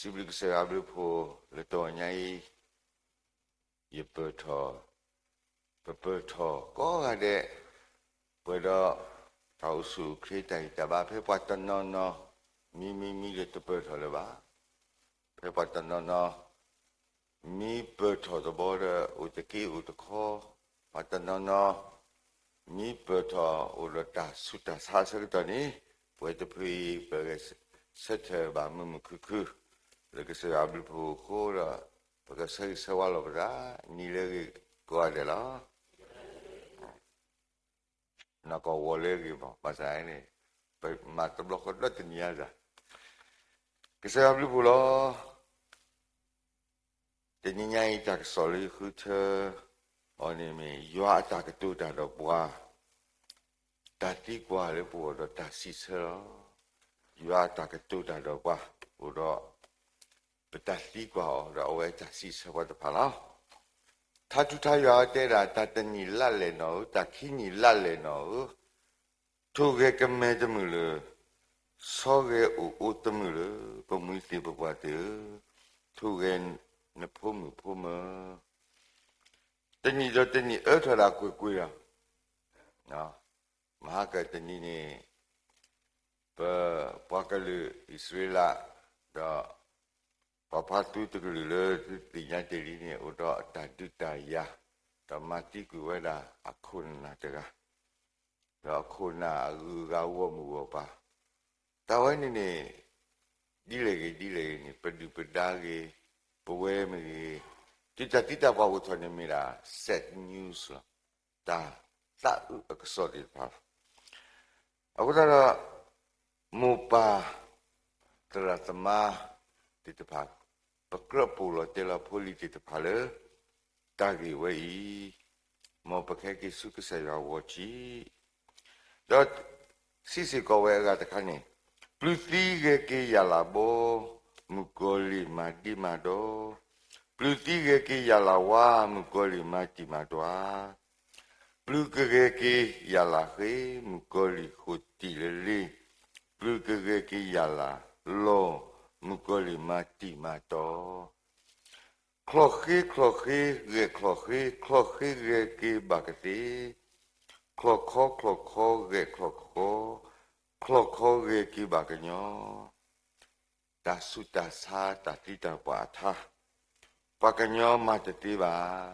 စံးဘျုးကစၢ်ယွၤအဘျုးအဖှိၣ်လၢတဂီၤညါအံၤ, ယပၢၢ်ထီၣ်, ပပၢၢ်ထီၣ်ကိးဂၤဒဲး, ပှဲၤဒီး တၢ်အိၣ်ဆူၣ်အိၣ်ချ့တၢ်ဂံၢ်တၢ်ဘါ ဖဲပှၤတနီၤနီၤ မံမံမံဒီးတပၢၢ်ထီၣ်လၢၤဘၣ်. ဖဲပှၤတနီၤနီၤ မံပၢၢ်ထီၣ်တဘျီဒီး အိၣ်တက့ၢ်အိၣ်တခီ, ပှၤတနီၤနီၤ မံပၢၢ်ထီၣ်အိၣ်ဒီးတၢ်ဆူးတၢ်ဆါအဆၢကတီၢ်န့ၣ်, ပဝဲတဖုအံၤ ပဂဲၤဆၢထၢၣ်ဘၣ်မုာ်မုာ်ခုၣ်ခုၣ် လၢကစၢ်ယွၤအဘျုးအဖှိၣ်အဃိဒီး ပကဆၢဂ့ၤဆၢဝါလိာ်ပသး, နံၤလၢအဂ့ၤကိးဂၤဒဲးလီၤ. နီၢ်ကီၢ်ဝီၤလၢအဂ့ၤမး, ဘၣ်ဆၣ်န့ၣ် ပမၤတဘျီဃီဒီတနံၤညါစ့ၢ်, ကစၢ်ယွၤအဘျုးအဖှိၣ်လီၤ. တနံၤညါအံၤတၢ်ကစီၣ်လၢယဃုထၢအီၤန့ၣ်မ့ၢ် ယွၤအတၢ်ကတိၤတၢ်ဒီးပှၤ, တၢ်သံကွၢ်လၢပဂီၢ်ဒီးတၢ်စံးဆၢလီၤ. ယွၤအတၢ်ကတိၤတၢ်ဒီးပှၤ, အိၣ်ဒီး ပတၢ်သံကွၢ်အီၤဒီးအဝဲတၢ်စံးဆၢပှၤတဖၣ်လီၤ. ထါထူထါယွၤတဲဒၣ် တၢ်တနံၣ်လါလဲၣ်နီၣ်ဧၢ, တၢ်ခံနံၣ်လါလဲၣ်နီၣ်ဧၢ, ထိၣ်ဂဲၤကမဲတမုာ်လၢၤ, ဆီဂဲၤအိၣ်အိၣ်တမုာ်လၢၤ, ပမှံၤသ့ၣ်ပပှၢ်သ့ၣ်ဧၢ, ထိၣ်ဂဲၤနဖိမုၣ်ဖိမၢၤ, တနံၣ်ဒီးတနံၣ်အၢထီၣ်ဒၣ်ကွ့ၢ်ကွ့ၢ်လီၤ. မဟါကတနံၤန့ၣ် ပပှၤကလုာ်အံၣ်စရ့လး ဒီး ပှၤဖါသူတကလုာ်လၢသုသ့ၣ်ညါတ့ၢ်လံန့ၣ် အိၣ်ဒီးအတၢ်ဒုးတၢ်ယၤ, ဒီးမၤသံကွံာ်ဝဲဒၣ်အခိၣ်နၢ်တဂၤ, ဒီးအခိၣ်နၢ်အဂုၤအဂၤအဂီၢ်မုၢ်ဂီၢ်ပၤ, တၢ်ဝဲန့ၣ်န့ၣ် ဒ်လဲၣ်ဂ့ၤဒ်လဲၣ်ဂ့ၤန့ၣ် ပဒုၣ်ပဒါဂ့ၤ, ပဝဲမ့ၢ်ဂ့ၤ, တုၤတၢ်သံတၢ်ပှၢ်အိၣ်ထီၣ်န့ၣ်မ့ၢ်ဒၣ် sad news လီၤ. တၢ်သးအုးအကစီၣ်သ့ၣ်တဖၣ်လီၤ. အဃိသတးဒီး မိၢ်ပၢ် သရၣ်သမါသ့ၣ်တဖၣ်, ပကြၢးပိာ်လီၤတဲာ်လီၤဖိလံၤသ့ၣ်တဖၣ်လၢ တၢ်ဂ့ၢ်ဝဲအံၤ, မ်ပကဟဲက့ၤဆူကစၢ်ယွၤအဂီၢ်ထံး, ဒီးစံးစ့ၢ်ကီးဝဲအဂၤတခါန့ၣ်, ပျုၤသံဂဲၤက့ၤယၣ်လၣ်ဘီ, မုၣ်ကီၤလံၢ်မၤဒ့မၤဒီး, ပျုၤသံဂဲၤက့ၤယၣ်လၣ်ဝါ, မုၣ်ကီၤလံၢ်မၤတံၢ်မၤတွၤ ပျုၤကဂဲၤက့ၤယၣ်လၣ်ဃ့, မုၣ်ကီၤလံၢ်ဃိာ်တံၢ်လၢလ့, ပျုၤကဂဲၤက့ၤယၣ်လၣ်လီၢ်, မုၣ်ကီၤလံၢ်မၤတံၢ်မၤတီၤ, ချီၣ်ဃ့ချီၣ်ဃ့ဂဲၤချီၣ်ဃ့, ချီၣ်ဃ့ဂဲၤက့ၤဘၣ်ကသ့, ချီၣ်ခီချီၣ်ခီဂဲၤချီၣ်ခီ, ချီၣ်ခီဂဲၤက့ၤဘၣ်ကညီ, တၢ်ဆူးတၢ်ဆါတၢ်သံတၢ်ပှၢ်အထါ, ပှၤကညီမၤတသ့ဘၣ်,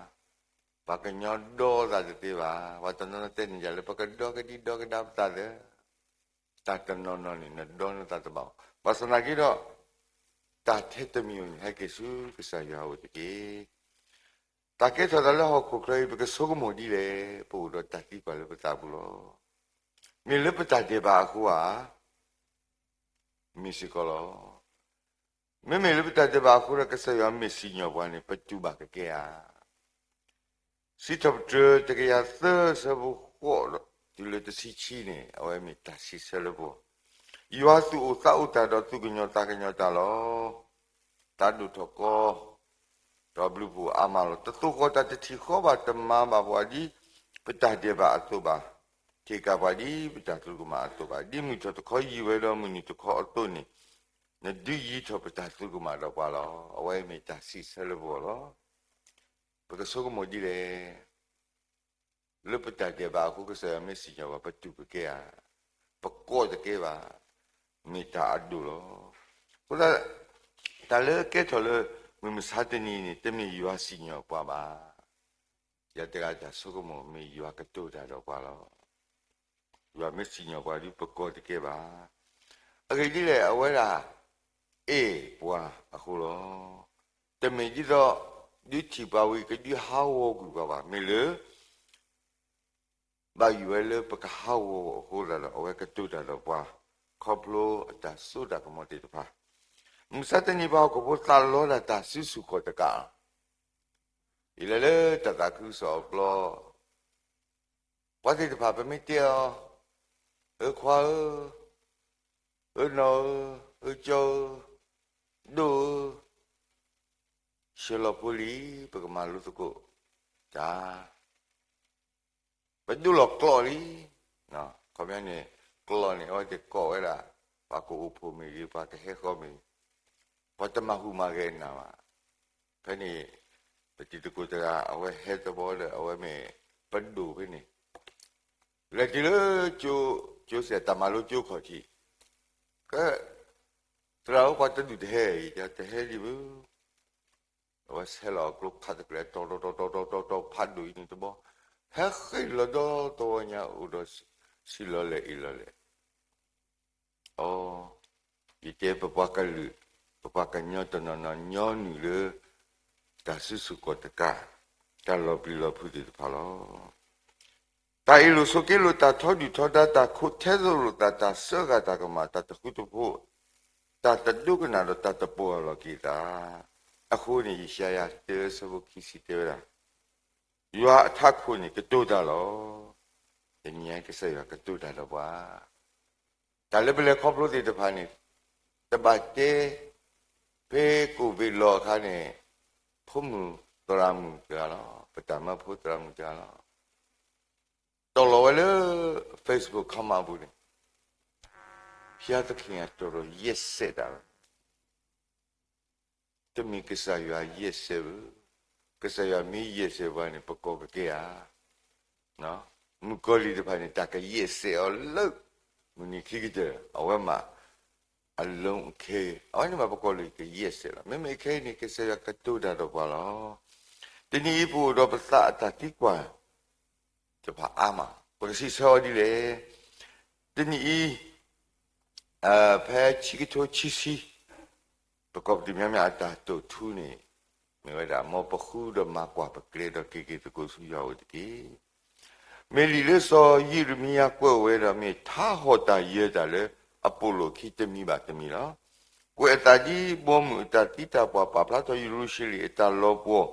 ပှၤကညီဒီသးတသ့ဘၣ်. ပှၤတနီၤနီၤတဲန့ၣ်ယၤလၢ ပကဒီကဒံဒီကဒါပသးသၢ, တၢ်တနီၤနီၤန့ၣ် နဒီနသးတဘၣ်ဘၣ်. ဘၣ်ဆၣ်သနာ်က့ဒီး တၢ်ထဲတမံၤန့ၣ် ဟဲက့ၤဆူကစၢ်ယွၤအအိၣ်တက့ၢ်. တၢ်ကဲထီၣ်သးလၢဟီၣ်ခိၣ်ချၢအံၤ ပကဆိကမိၣ်ဒ်လဲၣ်, ပအိၣ်ဒီးတၢ်သံကွၢ်လၢပသးပူၤလီၤ. မ့ၢ်လၢပတၢ်ဒဲးဘးအဃိဧါ, မ့ၢ်စ့ၢ်ကီးလီၤ. မ့မ့ၢ်လၢပတၢ်ဒဲးဘးအဃိဒီး ကစၢ်ယွၤမ့ၢ်စံၣ်ညီၣ်ပှၤန့ၣ် ပတူၢ်ဘၣ်ကကဲဧါ. စံးထီၣ်ပတြၢၤတကယၤသၢဆၢဖိဃိးဒီး တုၤလၢတဆံခံန့ၣ် အဝဲမ့ၢ်တၢ်စံးဆၢလၢပဂီၢ်, ယွၤသူၣ်အိၣ်သးအိၣ်တၢ်ဒီးသူၣ်ကညီၤသးကညီၤတၢ်လီၤ. တၢ်ဒိၣ်ထီၣ်ကီ ဒီးဘျုးဖှိၣ်အါမးလီၤ. တသိၣ်ဃီၤတၢ်တထံၣ်ဃီဘၣ်, တမၤဘၣ်ပှၤဒ်ပတၢ်ဒဲးဘးအသိးဘၣ်, တ့ၢ်ကၣ်ပှၤဒ်ပတၢ်သရူးကမၣ်အသိးဘၣ်. ဒ်မုၢ်ထီၣ်တခီယံာ်ဝဲဒီးမုၢ်နုာ်တခီအသိးန့ၣ်, နဒုးယံၤထီၣ်ပတၢ်သရူးကမၣ်ဒီးပှၤလီၤ. အဝဲမ့ၢ်တၢ်စံးဆၢလၢပဂီၢ်လီၤ. ပကဆိကမိၣ်ဒ်လဲၣ်. လၢပတၢ်ဒဲးဘးအဃိ ကစၢ်ယွၤမ့ၢ်စံၣ်ညီၣ်ပှၤ ပတူၢ်ကကဲဧါ, ပကိးတကဲဘၣ်, မ့ၢ်တၢ်အဒိၣ်လီၤ. အဃိသတး တၢ်လၢကဲထီၣ်လၢ မုၢ်မဆါတနံၤန့ၣ် တမ့ၢ်ယွၤစံၣ်ညီၣ်ပှၤဘၣ်. ယၤတဂၤတၢ်ဆိကမိၣ် မ့ၢ်ယွၤကတိၤတၢ်ဒီးပှၤလီၤ. ယွၤမ့ၢ်စံၣ်ညီၣ်ပှၤဒီး ပကိးတကဲဘၣ်. အဂ့ၢ်ဒ်လဲၣ်, အဝဲဒၣ်အဲၣ်ပှၤအဃိလီၤ. တမ့ၢ်ဒ်သိး ဒုးထံၣ်ပှၤဝံၤ ကဒုးဟးဂီၤကွံာ်ပှၤဘၣ်. မ့ၢ်လၢ ဘၣ်ယိၣ်ဝဲလၢပကဟးဂီၤအဃိသတးဒီး အဝဲကတိၤတၢ်ဒီးပှၤ ခီဖျိအတၢ်စိတၢ်ကမီၤသ့ၣ်တဖၣ်. မုၢ်မဆါတနံၤ ပှၤဟီၣ်ခိၣ်ဖိသးလီတၢ် တၢ်စုဆူၣ်ခီၣ်တကး, ယလဲၤလၢတၢ်သးခုကစီၣ်အပျီ ပှၤသ့ၣ်တဖၣ် ပမ့ၢ်တဲအီၤ, အၢခွါဧၢ, အၢနီၢ်ဧၢ, အၢကၠီဧၢ, ဒိၣ်ဧၢ, ဆှၢလီၤဖိလံၤ ပကမၤလိသကိး တၢ် ပဒိၣ်လီၤကျိာ်လံ. ခီပညီန့ၣ် ကျိာ်န့ၣ် အဝဲသ့ၣ်ကိးဝဲဒၣ် ပှၤကအိၣ်ဖှိၣ်မ့ၢ်ဂ့ၤ ပှၤကဟဲဃီမ့ၢ်ဂ့ၤ, ပှၤတမၤဟူးမၤဂဲၤနၤဘၣ်. ဖဲန့ၣ် ပတံၤသကိးတဂၤ အဝဲဟဲတဘျီဒီး အဝဲမ့ၢ်ပဒိၣ်ဖဲန့ၣ် လဲၤတုၤလၢ ကၠိစဲး တၢ်မၤလိကၠိခီၣ်ထံး, ကဲ သရၣ်ဧၢ ပှၤတဒူၣ်တဟဲအံၤ တဟဲဒံးဘၣ်. အဝဲဆဲးလီၤအကျိခးတကျဲ တီၤတီၤတီၤတီၤတီၤတီၤ ဖးဒိၣ်အံၤန့ၣ်တဘျီ, ဟဲဃ့ၢ်လီၤဒီသဝီညါ အိၣ်ဒီး ဆံးလီၤလဲၣ်အ့ၣ်လီၤလဲၣ်. အိ, ယတဲပပှၤကလုာ် ပပှၤကညီတနီၤနီၤ ညီနုၢ်လၢ တၢ်စုဆူၣ်ကီၢ်တကး တၢ်လီၤပျံၤလီၤဖုးသ့ၣ်တဖၣ်လီၤ. တၢ်အ့ၣ်လိာ်ဆိးက့လိာ် တၢ်ထီဒုၣ်ထီဒါ တၢ်ခိးထဲသိးလိာ်သး တၢ်စၢဃာ်တၢ်ကမၣ် တၢ်တဃူတဖိး တၢ်တဒိကနၣ်ဒီး တၢ်တပိာ်အလီၢ်က့ၤသး. အဃိန့ၣ် ယၡါယၤ တၢ အဆၢဖိခံဆံတဲဝဲဒၣ်, ယွၤအထးခိၣ်န့ၣ် ကတိၤတၢ်လီၤ. တနံၤအံၤ ကစၢ်ယွၤကတိၤတၢ်ဒီးပှၤ တၢ်လၢပလဲၤခီဖျိသ့ၣ်တဖၣ်န့ၣ် တဘၣ်တဲ ဖဲကိၣ်ဘ့းလီၤအခါန့ၣ် ဖိမုၣ်သရၣ်မုၣ်တဂၤလီၤ. ပတၢ်မၢဖိသရၣ်မုၣ်တဂၤလီၤ. တီၢ်လီၤဝဲလၢ Facebook ခီမးပူၤန့ၣ် ဘုရားသခင်က တော်တော်ရက်စက်တာပဲ. တမ့ၢ်ကစၢ်ယွၤရက်စက်ဘၣ်. ကစၢ်ယွၤမ့ၢ်ရက်စက်ဘၣ်န့ၣ် ပကီၢ်ကကဲဧါ. မုၣ်ကီၤလံၢ်တဖၣ်န့ၣ် တၢ်ကယဲၢ်စဲးအီၤလၢ မုၢ်နံၤခံကတၢၢ် အဝဲမး အလုံးအခဲ အဝဲန့ၣ်မး ပကီၢ်လံၢ်ကယဲၢ်စဲးလီၤ. မ့မ့ၢ်ခဲအံၤန့ၣ် ကစၢ်ယွၤကတိၤတၢ်ဒီးပှၤလီၤ. တနံၤအံၤ ပအိၣ်ဒီးပသးအတၢ်သံကွၢ်တဖၣ်အါမး, ပကစံးဆၢအီၤဒ်လဲၣ်. တနံၤအံၤ ဖဲဆံကထိဆံဆံ ပကီၢ်ပသူ မၠါမၠါ အတၢ်တိာ်ထူန့ၣ် မ့ၢ်ဝဲဒၣ် မ်ပဃုဒီးမၤကွၢ်ပကျဲဒီးက့ၤက့ၤသကိးဆူယွၤအအိၣ်တက့ၢ်. မ့ၢ်လံာ်လၢစီၤယံးရမံယၤကွဲးဝဲဒီး မ့ၢ်ထါဟီၣ်တၢ်ယၢၤတၢ်လၢအပိာ်လိာ်အခံတမံၤဘၣ်တမံၤလီၤ. ကွဲးအသးဒ်ဘီမုၢ်အတၢ်သံတၢ်ပှၢ် ပာ်ဖျါထီၣ်ယရူၤၡလ့ၣ်အတၢ်လီၤပှီၢ်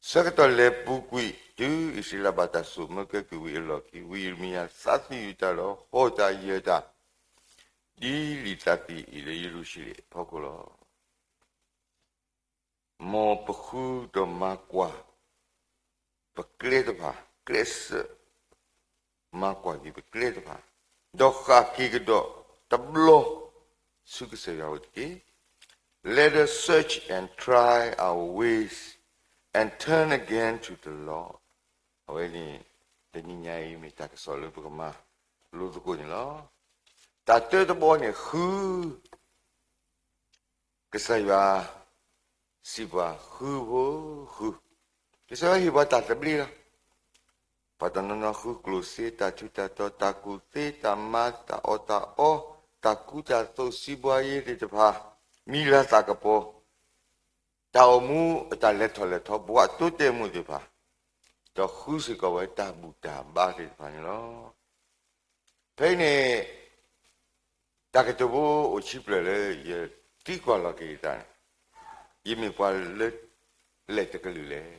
ဆၢကတီၢ်လဲၤပူၤကွံာ် တုၤအံၣ်စရ့လးဘၣ်တၢ်စိာ်မၢကဲကုၢ်ဝံၤအလီၢ်ခံ ဝံယံးရမံယၤသးသယုၢ်တၢ်ဒီးဟီၣ်တၢ်ယၢၤတၢ် ဒ်လံာ်သးသယုၢ်အံၤလၢယရူၤၡလ့ၣ်အဖီခိၣ်လီၤ. မ်ပဃုဒီးမၤကွၢ် ပကျဲတဖၣ် ကျဲစၢး မၤကွၢ်က့ၤပကျဲတဖၣ် ဒီးဃၣ်က့ၤကဒီးတဘျီ ဆူကစၢ်ယွၤအအိၣ်တက့ၢ်. Let us search and try our ways and turn again to the Lord. အဝဲန့ၣ် တနံၤညါအံၤ မ့ၢ်တၢ်ကစီၣ်လၢပကမၤလိသကိးန့ၣ်လီၤ. တၢ်တၢတဘီန့ၣ် ဃု ကစၢ်ယွၤ စံးပှၤဃုဖိဃု, ကစၢ်ယွၤဟ့ၣ်ပှၤတၢ်သဘျ့လီၤ. ပှၤတနီၤနီၤဃုကျိၣ်စ့ တၢ်ထူးတၢ်တီၤ တၢ်ကူၣ်သ့ တၢ်မၤ တၢ်အီၣ်တၢ်အီ တၢ်ကူတၢ်သိး စံးဘှါယ့သ့ၣ်တဖၣ် မံၤလၤသၣ်ကပီၤ တၢ်အိၣ်မူအတၢ်လဲၤထီၣ်လဲၤထီ ဘှးတိတဲာ်မူသ့ၣ်တဖၣ်, ဒီးဃုစ့ၢ်ကီးဝဲတၢ်ဘူၣ်တၢ်ဘါသ့ၣ်တဖၣ်န့ၣ်လီၤ. ဖဲအံၤန့ၣ် တၢ်ကတိၤဖိအိၣ်ခံဖျၢၣ်လၢယသံကွၢ်လီၤက့ၤယသးန့ၣ်, ယမ့ၢ်ပှၤလၢ လဲၤတကလုာ်လဲၣ်.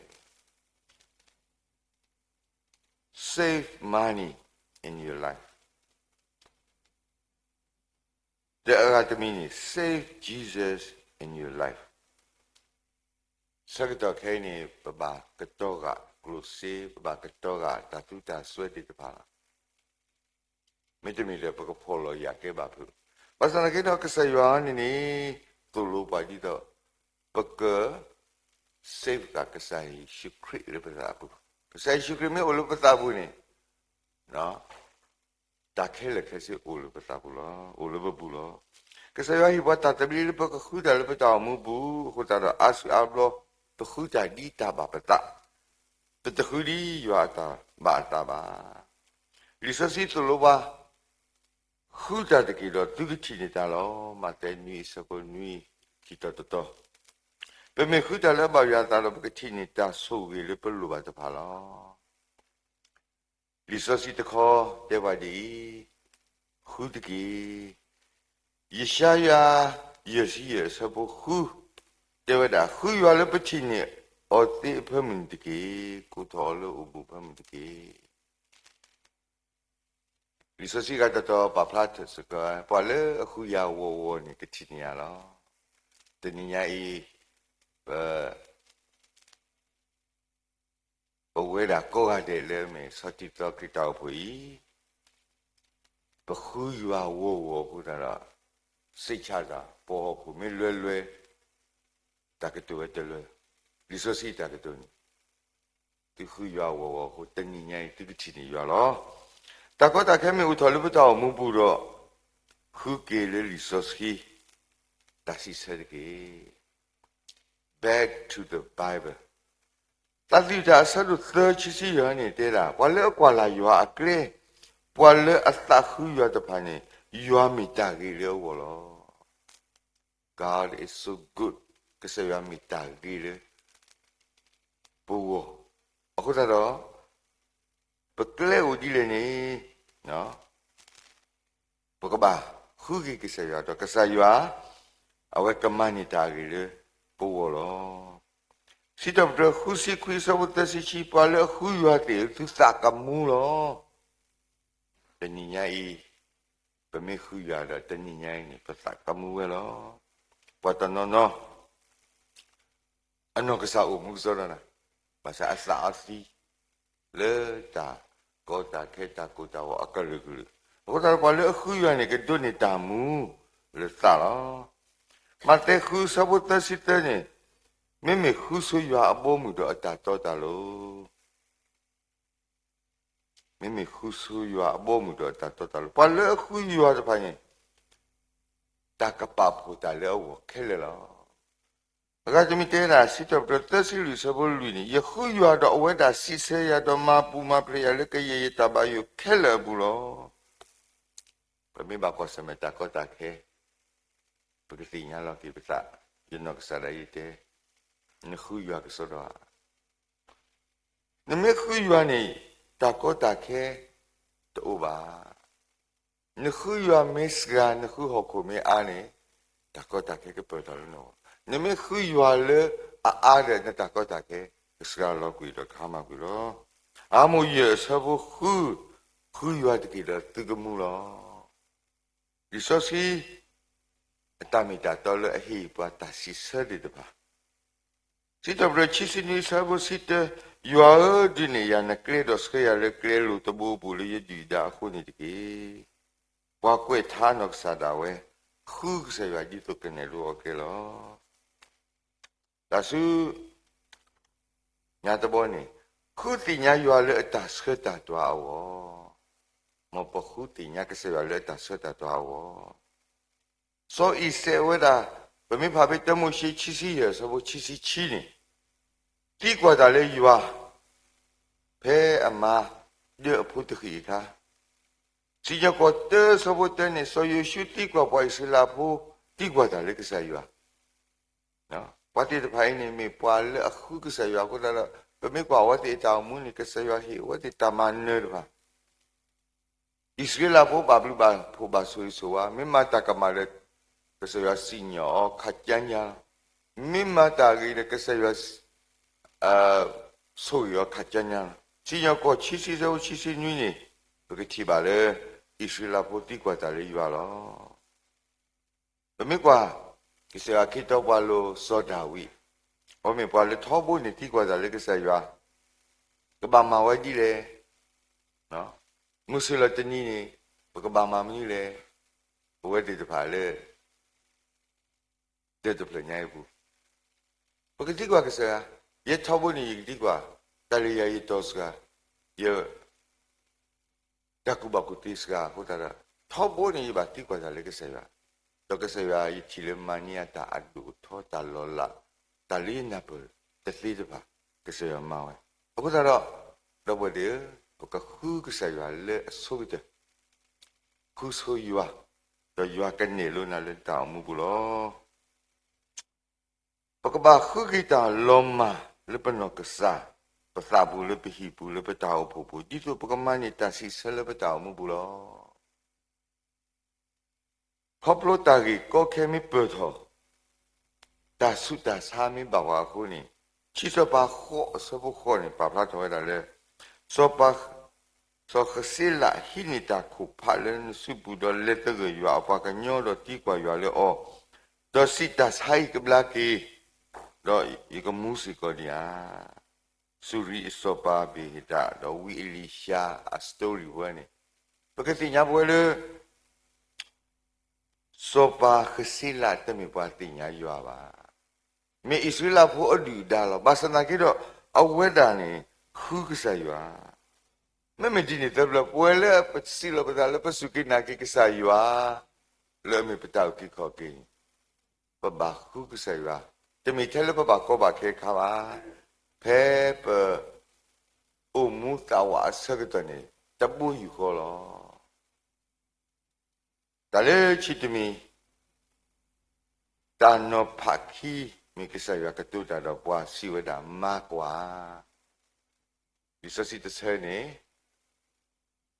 Save money in your life. တဂၤတမံၤန့ၣ် save Jesus in your life. ဆၢကတီၢ်ခဲအံၤန့ၣ် ပဘၣ်ကတီၤဃာ်ကျိၣ်စ့ ပဘၣ်ကတီၤဃာ်တၢ်သူတၢ်စွဲသ့ၣ်တဖၣ်လီၤ. မ့တမ့ၢ်ဒီး ပကဖှီၣ်လီၤယာ်ကဲဘၣ်ဖုး, ဘၣ်ဆၣ်သနာ်က့ဒီး ကစၢ်ယွၤန့ၣ်န့ၣ် သိၣ်လိပှၤဒ်သိး ပက save ဃာ်ကစၢ်ယ့ၣ်ၡူးခရံာ်လၢပသးပူၤ, ကစၢ်ယ့ၣ်ၡူးခရံာ်မ့ၢ်အိၣ်လၢပသးပူၤန့ၣ် တၢ်ခဲလၢာ်ခဲဆ့အိၣ်လၢပသးပူၤလီၤ, အိၣ်လၢပပူၤလီၤ. ကစၢ်ယွၤဟ့ၣ်ပှၤတၢ်သဘျ့လၢပကဃုတၢ်လၢပတၢ်အိၣ်မူပူၤအဃိသတးဒီး အါစုအါဘျီ ပဃုတၢ်ဒ်တၢ်ဘၣ်ပသး, ပတဃုဒ်ယွၤအတၢ်ဘၣ်အသးဘၣ်. လံာ်စီဆှံသိၣ်လိပှၤ ဃုတၢ်တက့ၢ်ဒီးသုကထံၣ်န့ၢ်တၢ်လီၤ. မးသဲနွံအဆၢဖိနွံ ခံတီၤတတီၤ, ပမ့ၢ်ဃုတၢ်လၢအဘၣ်ယွၤအသးဒီး ပကထံၣ်န့ၢ်တၢ်ဆိၣ်ဂ့ၤလၢပလိၣ်ဘၣ်တဖၣ်လီၤ. လံာ်စီဆှံတခီတဲပှၤဒ်အံၤ, ဃုတက့ၢ်. ယၡါယၤ ယဲၢ်ဆံယဲၢ် အဆၢဖိဃု တဲဝဲဒၣ်, ဃုယွၤလၢပထံၣ်န့ၢ်အီၤသ့အဖၢမုၢ်နံၤတက့ၢ်. ကိးထီၣ်အီၤလၢအိၣ်ဘူးဖၢမုၢ်တက့ၢ်. လံာ်စီဆှံဂၤတတီၤပာ်ဖျါထီၣ်စ့ၢ်ကီး ပှၤလၢအဃုယၤဂီၤဂီၤန့ၣ် ကထံၣ်န့ၢ်ယၤလီၤ. တနံၤညါအံၤ ပ ပဝဲဒၣ်ကိးဂၤဒဲးလၢမ့ၢ်ဆီၣ်တံၢ်သီခရံာ်တၢ်အိၣ်ဖှိၣ်အံၤ, ပဃုယွၤဂီၤဂီၤအဃိသတးဒီး စိတ်ချတာ ပဟီၣ်ခိၣ်မ့ၢ်လွဲလွဲ တၢ်ကတိၤဝဲတလၢ, လံာ်စီဆှံတၢ်ကတိၤန့ၣ်, သုဃုယွၤဂီၤဂီၤအဃိ တနံၤညါအံၤ သုကထံၣ်န့ၢ်ယွၤလီၤ. တၢ်ကီတၢ်ခဲမ့ၢ်အိၣ်ထီၣ်လၢပတၢ်အိၣ်မူပူၤဒီး, ဃုက့ၤလၢလံာ်စီဆှံ တၢ်စံးဆၢတက့ၢ်. Back to the Bible. သးသယုၢ်တၢ်အဆၢဒိၣ်သၢဆံဆံယဲၢ်န့ၣ်တဲဒၣ်, ပှၤလၢအကွၢ်လၢ်ယွၤအကျဲ, ပှၤလၢအသးဃုယွၤတဖၣ်န့ၣ်, ယွၤမ့ၢ်တၢ်ဂ့ၤလၢအဂီၢ်လီၤ. God is so good. ကစၢ်ယွၤမ့ၢ်တၢ်ဂ့ၤလၢပဂီၢ်. အဃိသတးဒီး, ပကျဲအိၣ်ဒ်လဲၣ်န့ၣ်, ပကဘၣ်ဃုက့ၤကစၢ်ယွၤဒီး ကစၢ်ယွၤ အဝဲကမၤန့ၢ်တၢ်အဂ့ၤလၢပဂီၢ်လီၤ. စံးထီၣ်ပတြၢၤဃုဆံခွံအဆၢဖိသၢဆံခံ, ပှၤလၢအဃုယွၤသ့ၣ်ဧၢ, သုသးကမူလီၤ. တနံၤညါအံၤ, ပမ့ၢ်ဃုယွၤဒီး တနံၤညါအံၤန့ၣ် ပသးကမူဝဲလီၤ. ပှၤတနီၤနီၤ အနီၢ်ကစၢ်အိၣ်မူကစီဒီနၤ, ဘၣ်ဆၣ်အသးအီသံ လၢတၢ်ကီတၢ်ခဲတၢ်ကိၢ်တၢ်ဂီၤအကလုာ်ကလုာ်, အဃိသတးဒီးပှၤလၢအဃုယွၤန့ၣ် ကဒိးန့ၢ်တၢ်မူလၢသးလီၤ. မးသဲဃုအဆၢဖိသၢဆံသၢန့ၣ်, မ့မ့ၢ်ဃုဆိယွၤအဘီအမုၢ်ဒီးအတၢ်တီတၢ်လိၤ မ့မ့ၢ်ဃုဆိယွၤအဘီအမုၢ်ဒီးအတၢ်တီတၢ်လိၤ, ပှၤလၢအဃုယွၤတဖၣ်န့ၣ် တၢ်ကပာ်ဖှိၣ်တၢ်လၢအဂီၢ်ခဲလၢာ်လီၤ. အဂၤတမံၤတဲဒၣ် စံးထီၣ်ပတြၢၤသၢဆံလွံၢ်အဆၢဖိလွံၢ်န့ၣ်, ယဃုယွၤဒီးအဝဲဒၣ်စံးဆၢယၤဒီးမၤပူၤမၤဖျဲးယၤလၢကယဲၢ်ယတၢ်ဘၣ်ယိၣ်ခဲလၢာ်အပူၤလီၤ. ပမ့ၢ်ဘၣ်ကွၢ်ဆၢၣ်မဲာ်တၢ်ကီတၢ်ခဲ, ပကသ့ၣ်ညါလီၤက့ၤပသး, ယနီၢ်ကစၢ်ဒၣ်ယဲတဲ, နဃုယွၤကစီဒီဧါ. နမ့ၢ်ဃုယွၤန့ၣ် တၢ်ကီတၢ်ခဲတအိၣ်ဘၣ်. နဃုယွၤမ့ၢ်စှၤ နဃုဟီၣ်ခိၣ်မ့ၢ်အါန့ၣ် တၢ်ကီတၢ်ခဲကပၢၢ်ထီၣ်လၢနဂီၢ်. နမ့ၢ်ဃုယွၤလၢအအါဒီး နတၢ်ကီတၢ်ခဲကစှၤလီၤကွံာ်ဒီးကဟါမၢ်ကွံာ်လီၤ. အၤမိၣ်ယဲၢ်အဆၢဖိဃု, ဃုယွၤတက့ၢ်ဒီးသုကမူလီၤ. လံာ်စီဆှံအတၢ်မ့ၢ်တၢ်တီလၢအဟ့ၣ်ပှၤတၢ်စံးဆၢသ့ၣ်တဖၣ်, စံးထီၣ်ပတြၢၤခံဆံနွံအဆၢဖိဆံတၢ, ယွၤဧၢ, ဒုးနဲၣ်ယၤနကျဲဒီးဆှၢယၤလၢကျဲလိၤတဘိအပူၤလၢယဒုၣ်ဒါအဃိန့ၣ်တက့ၢ်. ပှၤကွဲးထါနီၢ်ကစၢ်ဒၣ်ဝဲ ဃုကစၢ်ယွၤဒ်သိးကနဲၣ်လိအီၤကျဲလီၤ. တၢ်ဆူညါတဘီန့ၣ်, ဃုသ့ၣ်ညါယွၤလၢအတၢ်ဆှၢတၢ်တွၤအဂီၢ်, မ်ပဃုသ့ၣ်ညါကစၢ်ယွၤလၢအတၢ်ဆှၢတၢ်တွၤအဂီၢ်. စီၤအံၤစဲးဝဲဒၣ်, ပမ့ၢ်ဖးဖဲတၢမိၤၡ့ခံဆံယဲၢ်အဆၢဖိခံဆံခံန့ၣ်, သံကွၢ်တၢ်လၢယွၤ ဖဲအမါဒၢအဖိတဃံးအခါ, စံၣ်ညီၣ်ကွီၢ်တၢအဆၢဖိတၢန့ၣ် စီၤယိၤၡူသံကွၢ်ပှၤအံၣ်စရ့လးဖိ သံကွၢ်တၢ်လၢကစၢ်ယွၤ. ပှၤသ့ၣ်တဖၣ်အံၤန့ၣ် မ့ၢ်ပှၤလၢအဃုကစၢ်ယွၤအဃိသတးဒီး ပမ့ၢ်ကွၢ်အဝဲသ့ၣ်အတၢ်အိၣ်မူန့ၣ် ကစၢ်ယွၤဟ့ၣ်အဝဲသ့ၣ်တၢ်မၤနၢၤတဖၣ် အံၣ်စရ့လးဖိဘၣ်ဘျုးဘၣ်ဖှိၣ်ဘၣ်ဆိၣ်ဂ့ၤဆိၣ်ဝါ, မ့ၢ်မၤတၢ်ကမၣ်ဒီး ကစၢ်ယွၤစံၣ်ညီၣ်အီၤခးကၠါညါလီၤ. မ့ၢ်မၤတၢ်ဂ့ၤဒီး ကစၢ်ယွၤ ဆိၣ်ဂ့ၤအီၤခးကၠါညါလီၤ. စံၣ်ညီၣ်ကွီၢ်ခံဆံအဆၢဖိခံဆံနွံန့ၣ် ပကထံၣ်ဘၣ်လၢ အံၣ်စရ့လးဖိသံကွၢ်တၢ်လၢယွၤလီၤ. ပမ့ၢ်ကွၢ် ကစၢ်ယွၤခ့ထီၣ်ပှၤလိၤစီၤဒၤဝံး, အဝဲမ့ၢ်ပှၤလၢထီဘိန့ၣ်သံကွၢ်တၢ်လၢကစၢ်ယွၤ, ကဘၣ်မၤဝဲဒ်လဲၣ်, မုၢ်ဆ့ၣ်လီၤတနံၤန့ၣ် ပကဘၣ်မၤမနုၤလဲၣ်, ပဝဲသ့ၣ်တဖၣ်လၢ တၢၢ်တဖျၢၣ်ညါအံၤပူၤ, ပကသံကွၢ်ကစၢ်ယွၤ, ယဲထီဘိန့ၣ် ယကသံကွၢ် တၢ်လၢယၤယတီၢ်စှၤ, ယ တၢ်ကူၣ်ဘၣ်ကူၣ်သ့စှၤအဃိသတးဒီး ထီဘိန့ၣ် ယဘၣ်သံကွၢ်တၢ်လၢကစၢ်ယွၤ, ဒီးကစၢ်ယွၤယထံၣ်လၢမၤန့ၢ်ယၤတၢ်အဒိၣ်အထီ တၢ်လီၤလး, တၢ်လၢယနၢ်ပၢၢ်တသ့တဖၣ် ကစၢ်ယွၤမၤဝဲ. အဃိသတးဒီး ဒီပုၢ်ဝဲၢ်သ့ၣ်ဧၢ, ပကဃုကစၢ်ယွၤလၢအဆိကတၢၢ်, ဃုဆိယွၤ, ဒီးယွၤကနဲၣ်လိနၤလၢတၢ်အိၣ်မူပူၤလီၤ. ပကဘၣ်ဃုက့ၤတၢ်လီၤမၢ်လၢပနီၢ်ကစၢ်, ပသးပူၤလၢပဟံၣ်ပူၤ လၢပတၢ်အိၣ်ဖှိၣ်ပူၤ ဒ်သိးပကမၤန့ၢ်တၢ်စံးဆၢလၢပတၢ်အိၣ်မူပူၤလီၤ. ခီဖျိတၢ်ဂ့ၢ်ကီခဲမ့ၢ်ပၢၢ်ထီၣ်, တၢ်ဆူးတၢ်ဆါမ့ၢ်ဘၣ်ပှၤအဃိန့ၣ်, ခံစီၤပၤဃိးအဆၢဖိဃိးန့ၣ် ပာ်ဖျါထီၣ်ဝဲဒၣ်လၢ စီၤပၤ စီၤဃစ့လးဟံးန့ၢ်တၢ်ခိၣ်ဖးလၢနစုပူၤ ဒီးလဲၤသဂၢၢ်ယွၤအပှၤကညီ ဒီးသံကွၢ်ယွၤလၢအီၤ, ဒီးစံးတၢ်ဆါအံၤကဘျါက့ၤ, ဒီးယကမူစ့ၢ်ကီးဒံးဧါ. စူၤရံအစီၤပၤဘ့ၣ်ဟ့ၣ်တၢ် ဒီးဝံအ့လံၡါအ story ဝဲန့ၣ်, ပကသ့ၣ်ညါပဝဲလၢ စီၤပၤဃစ့လးတမ့ၢ်ပှၤသ့ၣ်ညါယွၤဘၣ်. မ့ၢ်အံၣ်စရ့လးဖိအဒုၣ်အဒါလီၤ. ဘၣ်ဆၣ်သနာ်က့ဒီး အဝဲဒၣ်န့ၣ် ဃုကစၢ်ယွၤ. မ့မ့ၢ်ဒ်န့ၣ်သတး ပဝဲလၢပစံးလီၤပသးလၢ ပစူၢ်က့ၤနာ်က့ၤကစၢ်ယွၤ လၢအမ့ၢ်ပတၢ်အုၣ်က့ၤခီၣ်က့ၤန့ၣ် ပဘၣ်ဃုကစၢ်ယွၤ, တမ့ၢ်ထဲလၢပဘၣ်ကီဘၣ်ခဲအခါဘၣ်, ဖဲပအိၣ်မူသးဝးအဆၢကတီၢ်န့ၣ် တဘိယူၢ်ဃီလီၤ. တၢ်လၢခံတမံၤ, တၢ်နီၤဖးခံ မ့ၢ်ကစၢ်ယွၤကတိၤတၢ်ဒီးပှၤစံးဝဲဒၣ် မၤကွၢ်. လံာ်စီဆှံတဆၢန့ၣ်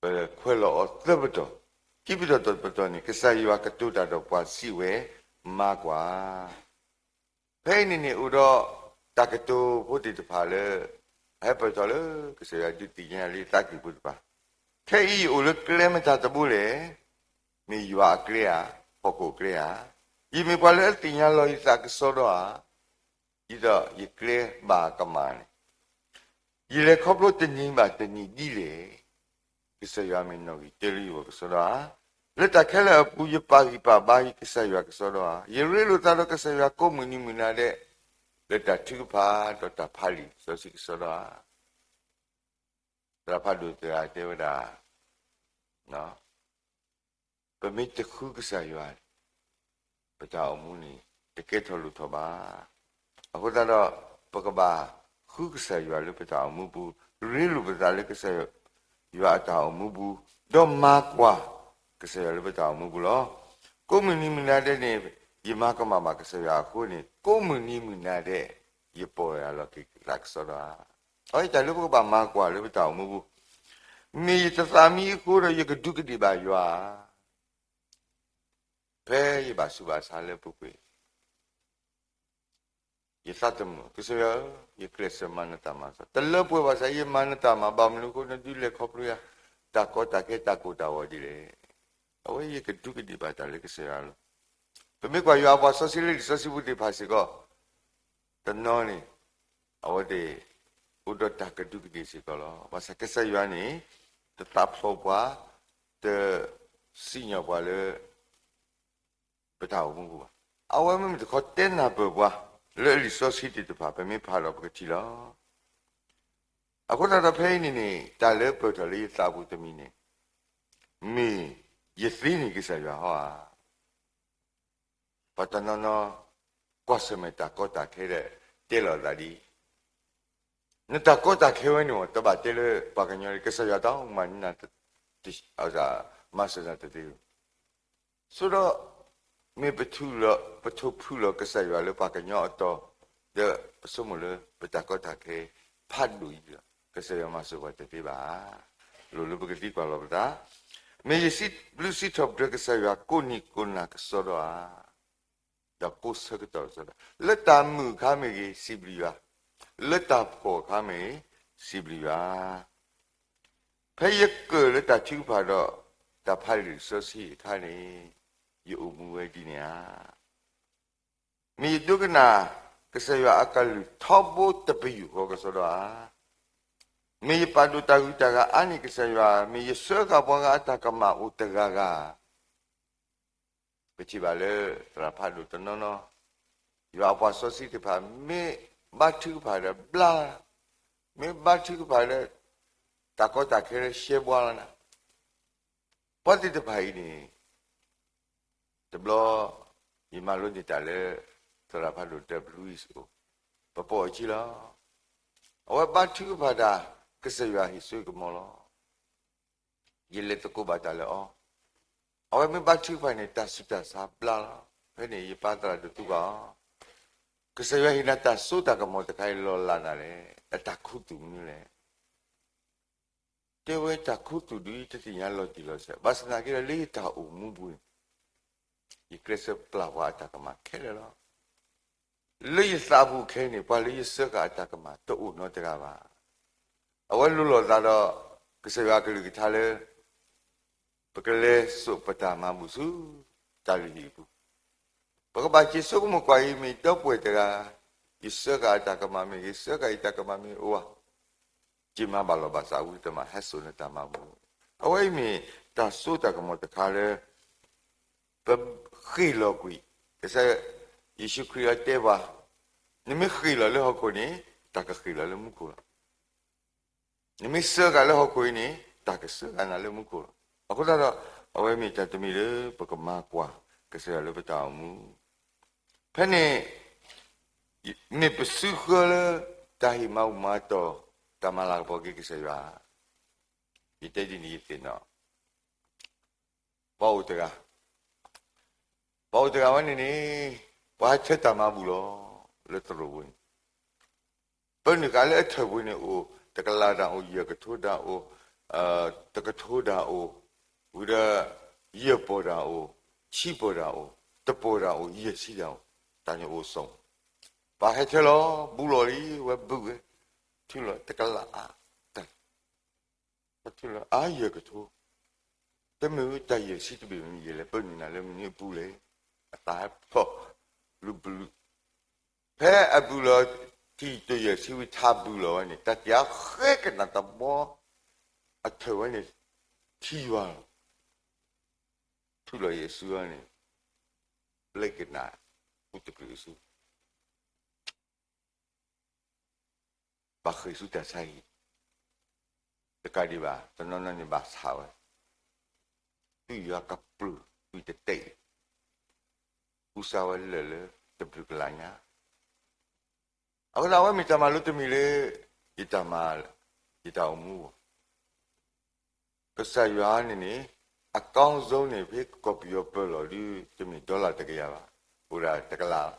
ပခွဲးလီၤအီၤသၢပတီၢ်, ခံပတီၢ်တပတီၢ်န့ၣ် ကစၢ်ယွၤကတိၤတၢ်ဒီးပှၤစံးဝဲ မၤကွၢ်. ဖဲအံၤန့ၣ်န့ၣ် အိၣ်ဒီးတၢ်ကတိၤဖိသ့ၣ်တဖၣ်လၢ အဟဲပၢၢ်ထီၣ်လၢကစၢ်ယွၤဒုးသ့ၣ်ညါလံသးကံၢ်ဖိတဖၣ်, ခဲအံၤယအိၣ်လၢကျဲမတၤတဘိလဲၣ်. မ့ၢ်ယွၤအကျဲဧါ, ဟီၣ်ခိၣ်အကျဲဧါ. ယမ့ၢ်ပှၤလၢအသ့ၣ်ညါလီၤယသးကစီဒီဧါ. ဒ်သိးယကျဲဘၣ်ကမၣ်န့ၣ် ယလဲၤခီဖျိတနံၤဘၣ်တနံၤဒ်လဲၣ်. ကစၢ်ယွၤမ့ၢ်နီၣ်ဂံၢ်တၢလၢယဂီၢ်ကစီဒီဧါ. လၢတၢ်ခဲလၢာ်အပူၤ ယပာ်ဂံၢ်ပာ်ဘါယကစၢ်ယွၤကစီဒီဧါ. ယရ့လိာ်သးဒီးကစၢ်ယွၤကိးမုၢ်နံၤမုၢ်နၤဒဲး လၢတၢ်ထုကဖၣ်ဒီးတၢ်ဖးလံာ်စီဆှံကစီဒီဧါ. သရၣ်ဖးဒိၣ်တဂၤတဲဝဲဒၣ် ပမ့ၢ်တဃုကစၢ်ယွၤန့ၣ် ပတၢ်အိၣ်မူန့ၣ် တကဲထီၣ်လိၣ်ထီၣ်ဘၣ်. အဃိသတးဒီး ပကဘၣ်ဃုကစၢ်ယွၤလၢပတၢ်အိၣ်မူပူၤ, ရ့လိာ်ပသးလၢကစၢ်ယွၤအတၢ်အိၣ်မူပူၤ, ဒီးမၤကွၢ်ကစၢ်ယွၤလၢပတၢ်အိၣ်မူပူၤလီၤ. ကိးမုၢ်နံၤမုၢ်နၤဒဲးန့ၣ် ယမၤကမၣ်ဘၣ်ကစၢ်ယွၤအဃိန့ၣ် ကိးမုၢ်နံၤမုၢ်နၤဒဲး ယပီၢ်ယၢ်လီၤက့ၤသးကစီဒီဧါ. အဝဲတၢ်လၢပကဘၣ်မၤကွၢ်လၢပတၢ်အိၣ်မူပူၤ, မ့ၢ်ယတသးမံအဃိဒီး ယကဒူးကဒ့ၣ်ဘၣ်ယွၤဧါ. ဖဲယဘၣ်ဆူးဘၣ်ဆါလၢပူၤကွံာ် ယသးတမုာ်, ကစၢ်ယွၤဧၢ, ယကျဲးစၢးမၤနတၢ်မၤစီ, တလၢပှဲၤဘၣ်ဆၣ် ယမၤနတၢ်မၤ, ဘၣ်မနုၤအဃိ နဒုးလဲၤခီဖျိယၤ တၢ်ကီတၢ်ခဲ တၢ်ကိၢ်တၢ်ဂီၤဒ်လဲၣ်. အဝဲယကဒူးကဒ့ၣ်ဘၣ်တၢ်လၢကစၢ်ယွၤလီၤ. ပမ့ၢ်ကွၢ်ယွၤအပှၤစီဆှံလၢလံာ်စီဆှံပူၤသ့ၣ်တဖၣ်စ့ၢ်ကီး တနီၤန့ၣ် အဝဲသ့ၣ်အိၣ်ဒီးတၢ်ကဒူးကဒ့ၣ်စ့ၢ်ကီးလီၤ. ဘၣ်ဆၣ်ကစၢ်ယွၤန့ၣ် တသးဖျိးပှၤ, တစံၣ်ညီၣ်ပှၤလၢ ပတၢ်အိၣ်မူပူၤဘၣ်. အဝဲမ့မ့ၢ်တခီတဲနၢ်ပၢၢ်ပှၤ လၢအလံာ်စီဆှံသ့ၣ်တဖၣ် ပမ့ၢ်ဖးဒီးပကထံၣ်လီၤ. အဃိသတးဒီးဖဲအံၤန့ၣ်န့ၣ် တၢ်လၢပၢၢ်ထီၣ်လၢယသးပူၤတမံၤန့ၣ် မ့ၢ်ယသ့န့ၣ်ကစၢ်ယွၤဟီဧါ. ပှၤတနီၤနီၤ ကွၢ်ဆၢၣ်မဲာ်တၢ်ကီတၢ်ခဲဒီး တဲလီၤအသးဒ်အံၤ, နတၢ်ကီတၢ်ခဲဝဲန့ၣ် တဘၣ်တဲလၢပှၤကညီလၢ ကစၢ်ယွၤတၢ်မၤန့ၢ်နၤ မၤစၢၤနၤတသ့ဘၣ်. ဆိဒီး မ့ၢ်ပထုးလီၤ ပထိၣ်ဖုးလီၤကစၢ်ယွၤလၢပှၤကညီအတီၤ ဒီးပဆိကမိၣ်လၢပတၢ်ကီတၢ်ခဲဖးဒိၣ်အံၤဒီး ကစၢ်ယွၤမၤစၢၤပှၤတသ့ဘၣ်. လိၣ်လၢပကသံကွၢ်လီၤပသး, မ့ၢ်ယစံးဘျုးစံးထီၣ်ပတြၢၤကစၢ်ယွၤကိးနံၤကိးနၤကစီဒီဧါ, ဒီးကိးဆၢကတီၢ်ကစီဒီ, လၢတၢ်မုာ်အခါမ့ၢ်ဂ့ၤ စံးဘျုးယွၤ, လၢတၢ်ဖှီၣ်အခါမ့ၢ်ဂ့ၤ စံးဘျုးယွၤ. ဖဲယကၢၣ်လၢတၢ်ထုကဖၣ်ဒီး တၢ်ဖးလံာ်စီဆှံအခါန့ၣ် ယအိၣ်မူဝဲဒ်န့ၣ်ဧါ. မ့ၢ်ယဒိကနၣ် ကစၢ်ယွၤအကလုၢ်ထီဘိတပယူာ်ဃီကစီဒီဧါ. မ့ၢ်ယပာ်ဒိၣ်တၢ်ဂုၤတၢ်ဂၤအါန့ၢ်ကစၢ်ယွၤ, မ့ၢ်ယစၢဃာ်ပှၤဂၤအတၢ်ကမၣ်အိၣ်တဂၤဂၤ ပထံၣ်ဘၣ်လၢသရၣ်ဖးဒိၣ်တနီၤနီၤ, ယွၤအပှၤစီဆှံသ့ၣ်တဖၣ် မ့ၢ်ဘါထုကဖၣ်ဒီးဘျါ, မ့ၢ်ဘါထုကဖၣ်ဒီး တၢ်ကီတၢ်ခဲလၢရှဲဘှါလီၤနၤ. ပှၤသ့ၣ်တဖၣ်အံၤန့ၣ် တဘျီ ယမၤလိန့ၢ်တၢ်လၢ သရၣ်ဖးဒိၣ် Doug Lewis အအိၣ်, ပပိာ်အခံလီၤ. အဝဲဘါထုကဖၣ်တၢ် ကစၢ်ယွၤဟ့ၣ်စိကမီၤလီၤ. ယလဲၤသကိးဘၣ်တၢ်လၢအီၤ, အဝဲမ့ၢ်ဘါထုကဖၣ်န့ၣ် တၢ်ဆူးတၢ်ဆါဘျါလီၤ. ဖဲန့ၣ် ယပၢ်သရၣ်ဒိၣ်တူၢ်ဘၣ်အီၤ, ကစၢ်ယွၤဟ့ၣ်နၤတၢ်စိတၢ်ကမီၤတခါအံၤ လီၤလးနၤလဲၣ်, အတၢ်ခူသူၣ်မနုၤလဲၣ်. တဲဝဲတၢ်ခူသူၣ်ဒုး တသ့ၣ်ညါလီၤတံၢ်လီၤဆဲး, ဘၣ်ဆၣ်သနာ်က့ဒီး လၢယတၢ်အိၣ်မူပူၤန့ၣ် ယကျဲးစၢးပျၢ်ပှၤအတၢ်ကမၣ်ခဲလၢာ်လီၤ. လၢယသးပူၤခဲအံၤန့ၣ် ပှၤလၢယစၢဃာ်အတၢ်ကမၣ်တအိၣ်နီတဂၤဘၣ်. အဝဲလိၤလိာ်သးဒီး ကစၢ်ယွၤအကလုၢ်ကထါလၢ ပကလဲၤစိာ်ပတၢ်မၤဘူၣ်ဆူ တၢ်လုၢ်ဟံၣ်အပူၤ, ပကဘၣ်စံးဆိကမိၣ်ကွၢ်အံၤ မ့ၢ်ဒီပုၢ်ဝဲၢ်တဂၤ, ယစၢဃာ်အတၢ်ကမၣ်မ့ၢ်ဂ့ၤ, စၢဃာ်ယတၢ်ကမၣ်မ့ၢ်အိၣ်ဧါ, က့ၤမၤဘၣ်လီၤဘၣ်စးဝံတမး ဟဲစိာ်နတၢ်မၤဘူၣ်. အဝဲအံၤမ့ၢ်တၢ်စိတၢ်ကမီၤတခါလၢ ပဃ့ၢ်လီၤကွံာ်, ကစၢ်ယ့ၣ်ၡူးခရံာ်အတဲပှၤ, နမ့ၢ်ဃ့ၢ်လီၤလၢဟီၣ်ခိၣ်န့ၣ် တၢ်ကဃ့ၢ်လီၤလၢမူခိၣ်လီၤ. နမ့ၢ်စၢဃာ်လၢဟီၣ်ခိၣ်အံၤန့ၣ် တၢ်ကစၢဃာ်နၤလၢမူခိၣ်လီၤ. အဃိသတးဒီး အဝဲမ့ၢ်တၢ်တမံၤလၢပကမၤကွၢ်ကစၢ်ယွၤလၢပတၢ်အိၣ်မူ ဖဲန့ၣ် မ့ၢ်ပစုဃၢလၢ တၢ်ဟ့ၣ်မၤဘူၣ်မၤတီၢ် တၢ်မၤလၤကပီၤက့ၤကစၢ်ယွၤ, ယတဲဒ်န့ၣ်ယသ့ၣ်နီၣ်, ပှၤအိၣ်တဂၤ, ပှၤအိၣ်တဂၤဝဲန့ၣ်န့ၣ် ပှၤဟဲထၢတၢ်မၤဘူၣ်လီၤ လၢသရိာ်ပူၤန့ၣ် ပၢနုာ်ဃာ်လၢအထၢၣ်ပူၤန့ၣ်အိၣ် တကလးတၢ်အိၣ် ယဲၢ်ကထိတၢ်အိၣ်, တကထိတၢ်အိၣ်, ဝံၤဒီး ယဲၢ်ပီၢ်တၢ်အိၣ်, ဆံပီၢ်တၢ်အိၣ်, တပီၢ်တၢ်အိၣ်, ယဲၢ်ဆံတၢ်အိၣ်, တၢ်န့ၣ်အိၣ်စိၤ, ပှၤဟဲထၢလီၤ ဘူးလီၤလံ ဝဲဘူးဝဲ, ထုးလီၤတကလးအါတၢ်, ပှၤထုးလီၤအါယဲၢ်ကထိ, တမ့ၢ်တၢ်ယဲၢ်ဆံတဘ့ၣ်မ့ၢ်ယဲၢ်လဲၣ် ပၢနုာ်နၤလၢမနုၤအပူၤလဲၣ်, အသးဟဲဖျိး ဘျုးဘျုး ဖဲအဘူးလီၤ ထံၣ်တယဲၢ်ဆံဝံၤ ထါဘူးလီၤဝဲန့ၣ် တၢ်တယါဃဲကနၣ်တဘီ အထၢၣ်ဝဲန့ၣ် ထံယွၤလီၤ, ထုးလီၤယဲၢ်ဆံဝဲန့ၣ် ဘျဲကနၣ် ဃုတကလုာ်ဆူ ဘၣ်ဃ့ၢ်ဆူတၢ်ဆါဟံၣ်, တကးဒံးဘၣ် တနီၤနီၤန့ၣ်ဘၣ်ဆးဝဲ, သွံၣ်ယွၤကပြုၢ် သွံၣ်တတဲာ်, ကူစါဝဲလၢာ်လၢတဘျုးကလးညါ, အဃိသတးအဝဲမ့ၢ်တၢ်မၤလိတမံၤလၢ ယတၢ်မၤ ယတၢ်အိၣ်မူအဂီၢ်, ကစၢ်ယွၤန့ၣ်န့ၣ် အကောင်းဆုံးန့ၣ် ဖဲကီၢ်ပယီၤပၢၢ်လီၤဒုး တမ့ၢ် dollar တကယၤဘၣ်, အိၣ်ဒၣ်တကလးလီ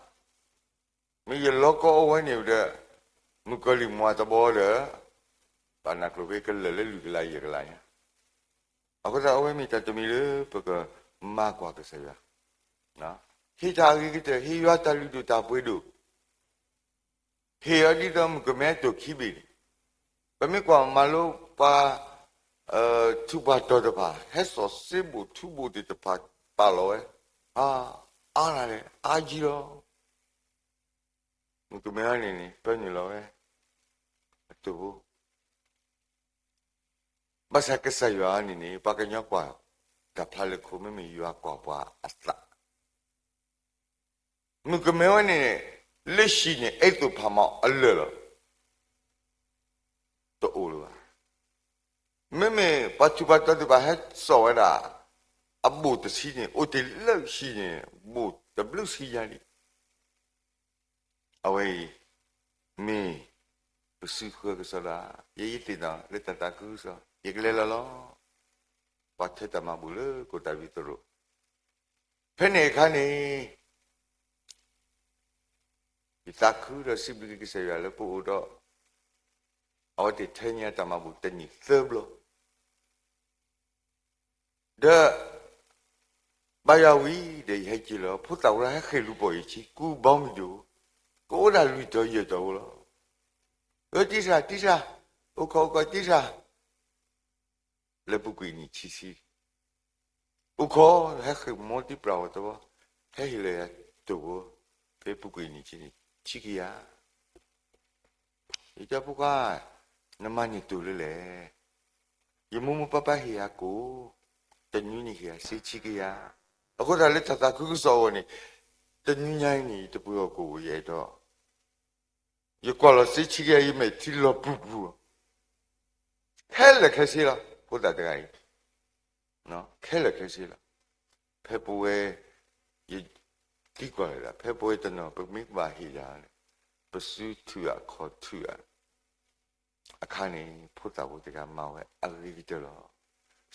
ၤ, မ့ၢ်ယလီၤကီအိၣ်ဝဲန့ၣ်ဒီး မုၣ်ကီၤလံၢ်မွၤတဘီဒီး ဘၣ်နၢ်ကျိၤဖဲကလၢာ်လၢလွံၢ်ကလးယဲၢ်ကလးညါ, အဃိသတးအဝဲမ့ၢ်တၢ်တမံၤလၢပကမၤကွၢ်ကစၢ်ယွၤ, ဟ့ၣ်တၢ်အဂ့ၤကတၢၢ် ဟ့ၣ်ယွၤတၢ်လုၢ်ဒိၣ်တၢ်ပှ့ၤဒိၣ်, ဟ့ၣ်အီၤဒ်သိးမုၣ်ကမဲအတိၢ်ခံဘ့ၣ်န့ၣ်, ပမ့ၢ်ကွၢ်မၤလိပှၤ ထူးပှၤတီၤတဖၣ် ဟဲစိာ်စ့ဘိၣ်ထူဘိၣ်သ့ၣ်တဖၣ် ပာ်လီၤဝဲ, အါလၢ်လဲၣ် အါယံၤလီၤ, မုၣ်ကမဲအံၤန့ၣ်န့ၣ် ပၢနုာ်လီၤဝဲ အတိၢ်ဖိ ဘၣ်ဆၣ်ကစၢ်ယွၤန့ၣ်န့ၣ် ပှၤကညီကွၢ်တၢ်ဖျါလၢခိ မ့မ့ၢ်ယွၤကွၢ်ပှၤအသး, မုၣ်ကမဲဝဲန့ၣ် လၢဟံၣ်န့ၣ် အဲၣ်သိးဖးမီၤအလၢာ်လီၤ, တအိၣ်လၢၤဘၣ်, မ့မ့ၢ်ပှၤထူးပှၤတီၤသ့ၣ်တဖၣ်ဟဲစိာ်ဝဲဒၣ် အဘိၣ်တဆံန့ၣ် အိၣ်တ့ၢ်လၢဟံၣ်န့ၣ် ဘိၣ်တဘျုးဆံညါလံ အဝဲအံၤ မ့ၢ်ပစုဃၢကစီဒီ, ယဲယသ့ၣ်နီၣ်လၢတၢ်သးခုကစီၣ် ယကလဲၤလီၤလီၤ, ပှၤထၢတၢ်မၤဘူၣ်လၢကိၣ်တၢ်ဘံၣ်သရိာ်, ဖဲန့ၣ်အခါန့ၣ် ယသးခုဒီးစံးဘျုးက့ၤကစၢ်ယွၤလၢပအိၣ်ဒီး အဝဲသ့ၣ်ထၢန့ၢ်တၢ်မၤဘူၣ်တနံၣ်သၢဘျီ ဒီး ဘါယွၤဝံၤဒီး ယဟဲက့ၤလီၤ ဖိသၣ်ဝဲဟဲဃ့ၢ်လူၤပိာ်ယဆံ ကူဘီမုၢ်ဒိၣ်, ကအိၣ်ဒၣ်လွံၢ်တီၤယဲၢ်တီၤဧိၤလီၤ. အၢ တံၢ်ဆၣ် တံၢ်ဆၣ်, အိၣ်ခိး အိၣ်ခိး တံၢ်ဆၣ်, လၢပူၤကွံာ်နံၣ်ဆံဆံ, အိၣ်ခိး ဟဲဃ့ၢ်မီတံၢ်ပြၢ်ဝဲတဘီ, ဟဲဟ့ၣ်လီၤယၤတိၢ်ဖိ, ဖဲပူၤကွံာ်နံၣ်ဆံန့ၣ် ဆံကယၤ ယတဲဖိခွါ, နမၤန့ၢ်တိၢ်လၢလဲၣ်. ယမိၢ်မိၢ်ပၢ်ပၢ်ဟ့ၣ်ယၤကိၣ်, တနွံန့ၣ်ဟ့ၣ်ယၤစ့ဆံကယၤ. အဃိသတးလၢတၢ်သးခုကစီၣ်အဂီၢ်န့ၣ်, တနွံညါအံၤန့ၣ် ယတပှ့ၤအီၣ်ကိၣ်ဧိၤ ယအဲၣ်ဒိး, ယကွၢ်လီၤစ့ဆံကယၤ ယမဲာ်ထံလီၤပူၤပူၤ, ခဲလၢာ်ခဲဆ့လီၤ ဖိသၣ်တဂၤအံၤ ခဲလၢာ်ခဲဆ့လီၤ. ဖဲပဝဲ, ယသံကွၢ်လၢဒၣ် ဖဲပဝဲတနီၤ ပမ့ၢ်ကဘၣ်ဟ့ၣ်ယၤန့ၣ် ပစုထုးယၤခီၣ်ထုးယၤ အခါန့ၣ် ဖိသၣ်ဖိတဂၤမၤဝဲအဂ့ၤကတၢၢ်လီၤ.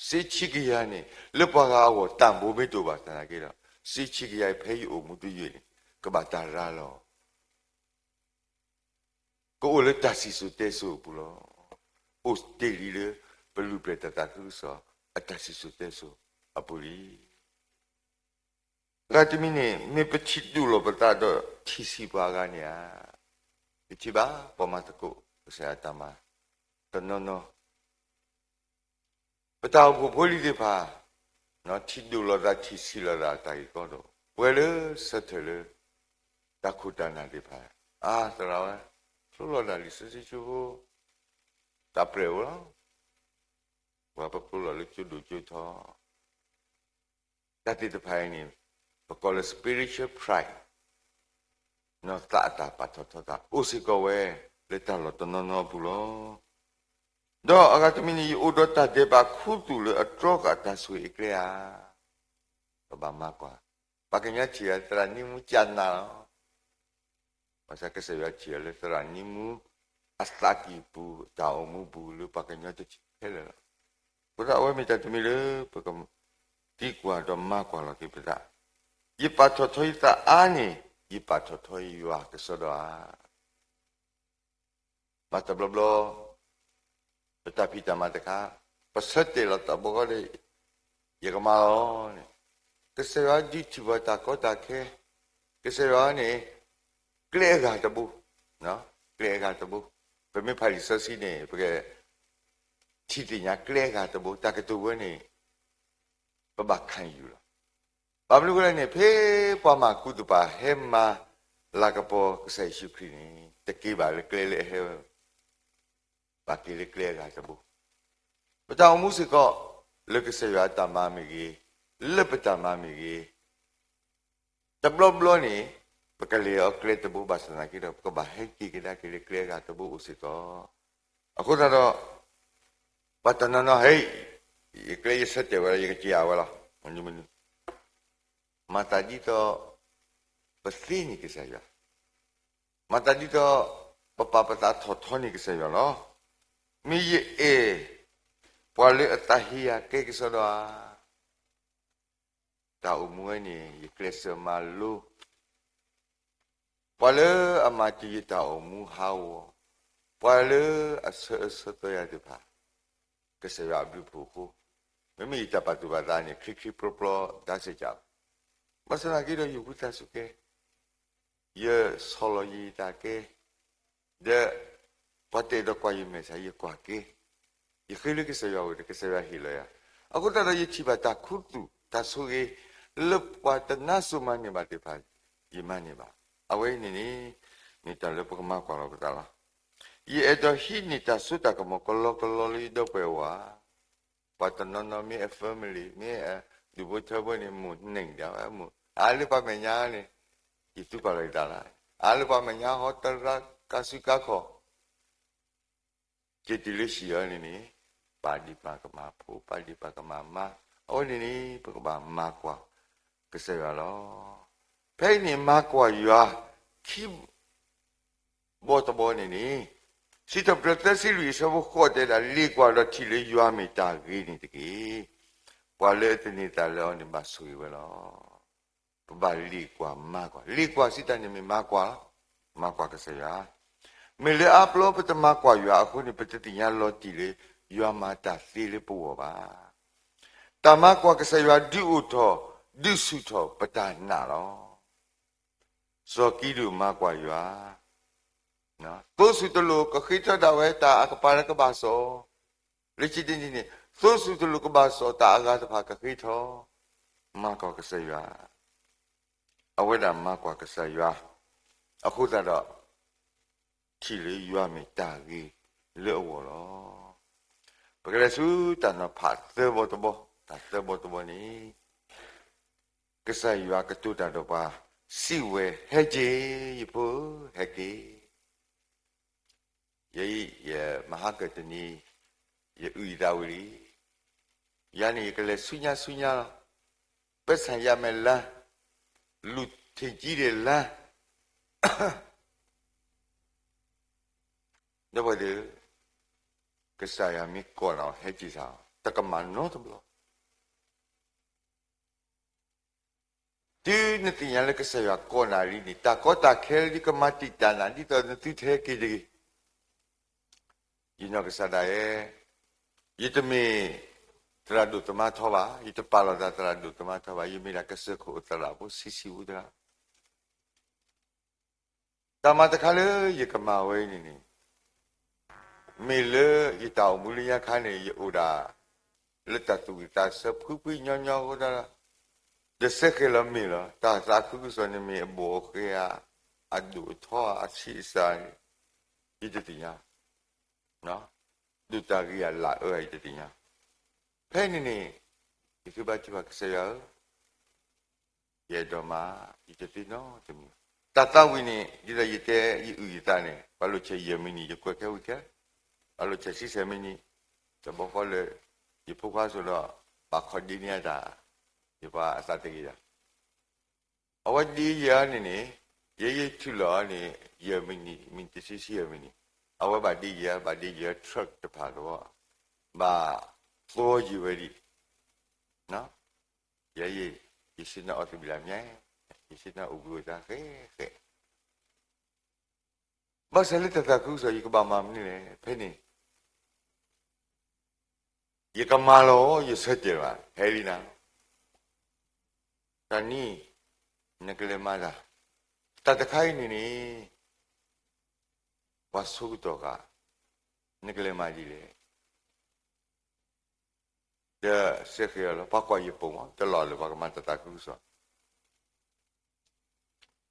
စ့ဆံကယၤန့ၣ် လၢပှၤဂၤအဂီၢ် တၢ်ဘိမ့ၢ်တအိၣ်ဘၣ်သနာ်က့ဒီး စ့ဆံကယၤအံၤ ဖဲယအိၣ်မူတယုၢ်န့ၣ် ကဘၣ်တၢ်ရၤလီၤ ကအိၣ်လၢတၢ်စံၣ်စိၤတဲစိၤအပူၤလီၤ. အိၣ်တ့ၢ်လံလၢ ပလုၢ်ပျဲၢ်တၢ်သးခုကစီၣ် အတၢ်စံၣ်စိၤတဲစိၤအပူၤလံ. ဂၤတမံၤန့ၣ် မ့ၢ်ပထံၣ်ဒိၣ်လီၤပသးဒီးထံၣ်ဆံးပှၤအဂၤန့ၣ်ဧါ, ယထံၣ်ဘၣ်ပှၤမၤသကိး ကစၢ်ယွၤတၢ်မၤ တနီၤနီၤ ပတၢ်အိၣ်ဖှိၣ်ဖိလံၤသ့ၣ်တဖၣ် ထံၣ်ဒိၣ်လိာ်သး ထံၣ်ဆံးလိာ်သးတၢ်ဂ့ၢ်ကီဒီး ပှဲၤလၢဆၢထၢၣ်လၢ တၢ်ခိၣ်တၢ်နၢ်သ့ၣ်တဖၣ် အါသရၣ်ဝဲ ဖျိလီၤတၢ်လံာ်စီဆှံကၠိဖိ တၢ်ပြဲၢ်ဧိၤလီၤ. ပှၤပဖျိလီၤလၢကၠိဒိၣ်ကၠိထီ တၢ်သ့ၣ်တဖၣ်အံၤန့ၣ် ပကိးလၢ spiritual pride နီၢ်သးအတၢ်ပာ်ထီၣ်ထီသး အိၣ်စ့ၢ်ကီးဝဲ လၢတၢ်လီၢ်တနီၤနီၤအပူၤလီၤ. ဒီးအဂၤတမံၤန့ၣ် ယအိၣ်ဒီးတၢ်ဒဲးဘးခူသူၣ်လၢအတြီဃာ်တၢ်ဆိၣ်ဂ့ၤအကျဲဧါ. ပဘၣ်မၤကွၢ်, ပှၤကညီထံၣ်အီၤသရၣ်နံမူကနၣ်လီၤ. ဘၣ်ဆၣ်ကစၢ်ယွၤထံၣ်အီၤလၢသရၣ်နံမူ အသးကံၢ်ပူၤ တၢ်အိၣ်မူပူၤလၢပှၤကညီတထံၣ်ခဲလၢာ်လီၤ. အဃိသတးအဝဲမ့ၢ်တၢ်တမံၤလၢ ပကသံကွၢ်ဒီးမၤကွၢ်လီၤက့ၤပသး, ယပာ်ထီၣ်ထီယသးအါန့ၢ် ယပာ်ထီၣ်ထီယွၤကစီဒီဧါ. ဘၣ်တဘျီဘျီ ပတၢ်ဖံးတၢ်မၤတခါ ပဆၢတဲာ်လီၤတၢ်ဘီဃီဒီး ယကမၤလီၤန့ၣ်, ကစၢ်ယွၤဒုးထံၣ်ပှၤတၢ်ကီတၢ်ခဲ, ကစၢ်ယွၤန့ၣ် ကျဲအဂၤတဘိ, ကျဲအဂၤတဘိ, ပမ့ၢ်ဖးလံာ်စီဆှံန့ၣ် ပကထံၣ်သ့ၣ်ညါကျဲအဂၤတဘိ တၢ်ကတိၤဝဲန့ၣ် ပဘၣ်ခၣ်ယူၢ်လီၤ. ဘၣ်မနုၤအဃိလဲၣ်န့ၣ် ဖဲပှၤမၤကူတပၤဟဲမၤလၤကပီၤကစၢ်ယ့ၣ်ၡူးခရံာ်န့ၣ် တက့ၤဘၣ်လၢကျဲလၢအဟဲဝဲ ဘၣ်က့ၤလၢကျဲအဂၤတဘိ, ပတၢ်အိၣ်မူစ့ၢ်ကီး လၢကစၢ်ယွၤအတၢ်မၤမ့ၢ်ဂ့ၤ, လၢပတၢ်မၤမ့ၢ်ဂ့ၤ, တဘျီဘျီန့ၣ် ပကလဲၤအီၤကျဲတဘိဘၣ်ဆၣ်သနာ်က့ဒီး ပကဘၣ်ဟဲက့ၤကဒါက့ၤလၢကျဲအဂၤတဘိအိၣ်စ့ၢ်ကီး. အဃိသတးဒီး ပှၤတနီၤနီၤ ဟဲ, ယကျဲယဆၢတဲာ်ဝဲလီၤ ယကက့ၤအဝဲလီၤ, မနုၤမနုၤ, မၤသးဒ်သိး ပသ့န့ၢ်ကစၢ်ယွၤ, မၤသးဒ်သိး ပပာ်ပသးထီၣ်ထီန့ၢ်ကစၢ်ယွၤလီၤ. မ့ၢ်ယအဲၣ် ပှၤလၢအသးဟ့ယၤကဲကစီဒီဧါ. တၢ်အိၣ်မူဝဲန့ၣ် ယကျဲးစၢးမၤလိ, ပှၤလၢအမၤတ့ၢ်ယတၢ်အိၣ်မူဟးဂီၤ, ပှၤလၢအဆၢအဆၢသီယၤသ့ၣ်တဖၣ်, ကစၢ်ယွၤအဘျုးအဖှိၣ်အဃိ, မ့မ့ၢ်ယတၢ်ပာ်သူၣ်ပာ်သးန့ၣ် ချ့ချ့ပြီပြီတၢ်စ့ၢ်ကီး, ဘၣ်ဆၣ်သနာ်က့ဒီးယဃုသးစူၤကဲ ယဆီၣ်လီၤယံာ်ယသးကဲ, ဒီးပှၤတအဲၣ်ဒိးကွၢ်ယမဲာ်ဆှး ယကွၢ်ကဲ, ယဃ့လၢကစၢ်ယွၤအအိၣ်ဒီး ကစၢ်ယွၤဟ့ၣ်လီၤယၤ, အဃိသတးဒီးယထံၣ်ဘၣ်တၢ်ခူသူၣ်တၢ်ဆိၣ်ဂ့ၤ လၢပှၤတနါစိၤမၤန့ၢ်ဘၣ်သ့ၣ်တဖၣ် ယမၤန့ၢ်ဘၣ်. အဝဲအံၤန့ၣ်န့ၣ် မ့ၢ်တၢ်လၢပကမၤကွၢ်လီၤပသးလီၤ. ယအဲၣ်ဒိးဟံးန့ၢ်တၢ်စိတၢ်ကမီၤကလီကလီလၢယဒီပုၢ်ဝဲၢ်အအိၣ်ဧါ. ပှၤတနီၤနီၤမ့ၢ်အ family မ့ၢ်အဒူၣ်ဖိထၢဖိန့ၣ် မိၢ်န့ၢ်ဒၣ်ဝဲမိၢ်, အါလၢပှၤမဲာ်ညါန့ၣ် ယသူပာ်လီၤယသးလၢ, အါလၢပှၤမဲာ်ညါဟီတရၣ်ကါစုကါခီၣ် က့ၤတုၤလၢဟံၣ်အံၤန့ၣ်န့ၣ် ပာ်ဒံးပာ်ကမၣ်ဖိ ပာ်ဒံးပာ်ကမၣ်မါ, အဝဲန့ၣ်န့ၣ် ပကဘၣ်မၤကွၢ်ကစၢ်ယွၤလီၤ. ဖဲအံၤန့ၣ် မၤကွၢ်ယွၤ ခံ ဘီတဘီန့ၣ်န့ၣ်, စံးထီၣ်ပတြၢၤသၢဆံလွံၢ်အဆၢဖိဃိးတဲဒၣ် လ့ၣ်ကွၢ်ဒီးထံၣ်လၢယွၤမ့ၢ်တၢ်ဂ့ၤန့ၣ်တက့ၢ်. ပှၤလၢအသန့ၤသးလၢအီၤန့ၣ်ဘၣ်ဆိၣ်ဂ့ၤဝဲလီၤ. ပဘၣ်လ့ၣ်ကွၢ်မၤကွၢ်, လ့ၣ်ကွၢ်စံးတၢ်န့ၣ်မ့ၢ်မၤကွၢ်လီၤ. မၤကွၢ်ကစၢ်ယွၤ, မ့ၢ်လၢအါဘျီပတမၤကွၢ်ယွၤအဃိန့ၣ် ပတသ့ၣ်ညါလီၤတံၢ်လၢ ယွၤမၤတၢ်သ့လၢပဂီၢ်ဘၣ်. တၢ်မၤကွၢ်ကစၢ်ယွၤဒုးအိၣ်ထီၣ် ဒုးဆူၣ်ထီၣ်ပတၢ်နာ်လီၤ. စီၤကံဒိၣ်မၤကွၢ်ယွၤ, သိစူၤတလိာ်ကဃ့ထီၣ်ဒၣ်ဝဲတၢ်အကပၤလၢကဘၣ်စီၣ်, လၢခံတနံၤန့ၣ် သိစူၤတလိာ်ကဘၣ်စီၣ်တၢ်အဂၤတဖၣ်ကဃ့ထီၣ်, မၤကွၢ်ကစၢ်ယွၤ, အဝဲဒၣ်မၤကွၢ်ကစၢ်ယွၤ, အဃိသတးဒီး ထံၣ်လၢယွၤမ့ၢ်တၢ်ဂ့ၤလၢအဂီၢ်လီၤ. ပကလဲၤဆူတၢ်နီၤဖးသၢဘီတဘီ, တၢ်သၢဘီတဘီန့ၣ် ကစၢ်ယွၤကတိၤတၢ်ဒီးပှၤ, စံးဝဲ, ဟဲက့ၤ, ယဖိဧၢ, ဟဲက့ၤ. ယအံၤ ယမဟါကတနံၤ ယအုၣ်ယသးဝံၤလံ. ယၤန့ၣ် ယကလဲၤဆူညါဆူညါလီၤ. ပဲဆၣ်ယၤမဲာ်လါ, လူၤထံၣ်ကံဒဲးလါ ဒီးပှၤသ့ၣ်ဧၢ, ကစၢ်ယွၤမ့ၢ်ကိးနၤအီၤ ဟဲက့ၤဆၣ်, တကမၣ်နီတဘျီ. တုၤနသ့ၣ်ညါလၢကစၢ်ယွၤကိးနၤလံန့ၣ် တၢ်ကီတၢ်ခဲလၢဒ်ကမၤတံာ်တာ်နၤ ဒ်သိးနသုတဟဲက့ၤတဂ့ၤ. ယနီၢ်ကစၢ်ဒၣ်ယဲ, ယတမ့ၢ်သရၣ်ဒိၣ်သမါထီဘၣ်, ယတပာ်လီၤသးသရၣ်ဒိၣ်သမါထီဘၣ်, ယမ့ၢ်ဒၣ်ကစၢၢ်ခိၣ်သရၣ်ဖိဆံးဆံးဖိတဂၤ တၢ်မၤတခါလၢယကမၤဝဲအံၤန့ၣ်န့ၣ်, မ့ၢ်လၢယတၢ်အိၣ်မူလၢညါခါန့ၣ် ယအိၣ်ဒၣ်လၢတၢ်သူၣ်ဝံၣ်သးဆၢ ဖှံဖှံညီညီအဃိသတးဒီး, ဒီးစဲဃဲၤလီၤမ့ၢ်လီၤ. တၢ်သးခုကစီၣ်န့ၣ်မ့ၢ်အဘိၣ်အဃဲၤဧါ, အဒိၣ်အထီဧါ, အဆံးအစှၤ, ယတသ့ၣ်ညါ, ဒိၣ်တၢ်ဂ့ၤဧါ လၢအၢဧါ ယတသ့ၣ်ညါ. ဖဲန့ၣ်န့ၣ် ယဃ့ဘါထုကဖၣ် ကစၢ်ယွၤဧၢ, ယအဲၣ်ဒိးမၤ, ယတသ့နီတမံၤ တၢ်သးဝံၣ်န့ၣ် ဒ်သိးယတဲယအုၣ်ယသးန့ၣ် ပှၤလိာ်ဆဲးယဲၢ်မံးနံး ယကွဲးခဲဝံၤခဲ, ပှၤလိာ်ဆဲးဆံဆဲးမံးနံး, တဘျီဃီလၢ ယဖိခွါစိၤဒီး ဘၣ်ခီဒ့န့ၢ်အတၢ်, ယပှၤအသးတဂ့ၤဒၣ် အဝဲဒ့ယဲၢ်န့ၣ်န့ၣ်, ယဲယထုးလီၤန့ၣ် ယဲၢ်မံးနံး, မံးနံးတဆံဆံယဲၢ်မံးနံး, အဝဲဘၣ်ဒ့ယဲၢ်, ဘၣ်ဒ့ယဲၢ် truck တဖၣ်လီၤ, ဘၣ်သီယံာ်ဝဲဒံး, ယဲယ, ယဆ့ၣ်နီၤအီၣ်သဘံၣ်လၢ်မ့ၢ်, ယဆ့ၣ်နီၤအိၣ်ဘှံးအိၣ်သါဃဲးဃဲး ဘၣ်ဆၣ်လၢတၢ်သးခုကစီၣ် ယကဘၣ်မၤမနုၤလဲၣ် ဖဲန့ၣ် ယကမၤလီၤ ယဆၢတဲာ်ဘၣ် ဟဲလံနၤ, တၢ်နံၤ နကလဲၤမၤတၢ်, တၢ်တခါအံၤန့ၣ်န့ၣ် ပှၤဆိကတီၢ်ဃာ် နကလဲၤမၤဒ်လဲၣ် ဒီးစ့ၢ်ကီးလီၤ ပှၤကွၢ်ယပိာ်မး တလီၢ်လၢပှၤကမၤတၢ်သးခုကစီၣ်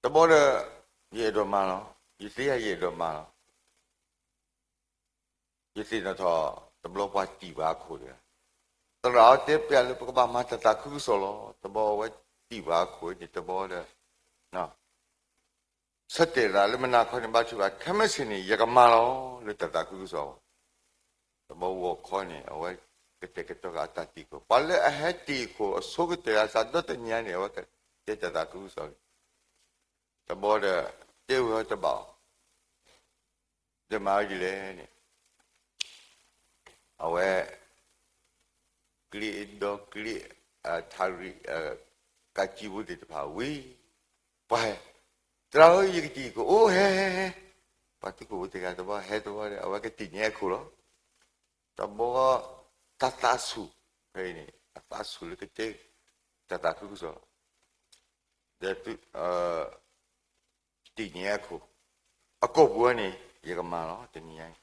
တဘျီဒီး ယအဲၣ်ဒိးမၤလီၤ, ယသ့ဧါ ယအဲၣ်ဒိးမၤလီၤ, ယသ့ၣ်နီၣ်ထီၣ် တဘျီပှၤတံၢ်ပှၤအခိၣ်တဂၤ, သရၣ်အီၤတဲပျးလၢပကဘၣ်မၤတၢ်သးခုကစီၣ်လီၤ, တဘျီအဝဲတံၢ်ပှၤအခိၣ်န့ၣ် တဘျီဒီး ဆၢတဲာ်သးလၢမုၢ်နၤခီန့ၣ် ဘါထုကဖၣ် ခဲမုၢ်ဆ့ၣ်န့ၣ် ယကမၤလီၤလၢတၢ်သးခုကစီၣ်, တဘျီဂီၤခီန့ၣ် အဝဲကတဲာ်ကတီၤဃာ်အတၢ်တံာ်ခိၣ်, ပှၤလၢအဟဲတံာ်ခိၣ်အဆိကတၢၢ်အသးဒီတနံၤန့ၣ် အဝဲကတဲတၢ်သးခုကစီၣ်လံ, တဘျီဒီး တဲဝဲအီၤတဘၣ်အီၤ ဒီးမၤဝဲဒ်လဲၣ်န့ၣ် အဝဲ ကျ့ဒီကျ့ ထးရံး ကးကံဖိသ့ၣ်တဖၣ်ဝံၤ ပှၤဟဲ, သရၣ်ဧၢ ယကတံာ်ခိၣ် အိၣ်ဟဲဟဲဟဲ, ပှၤသုးခိၣ်ဖိတဂၤတဘျီ ဟဲတဘျီဒီး အဝဲကတံာ်န့ၢ်အခိၣ်လီၤ, တဘျီ တၢ်သးဆူၣ် ဖဲအံၤန့ၣ် အသးဆူၣ်လၢကတဲ တၢ်သးခုကစီၣ် ဒီး တံာ်န့ၢ်အခိၣ်, အကိာ်ပူၤန့ၣ် ယကမၤလီၤ တနံၤညါအံၤ,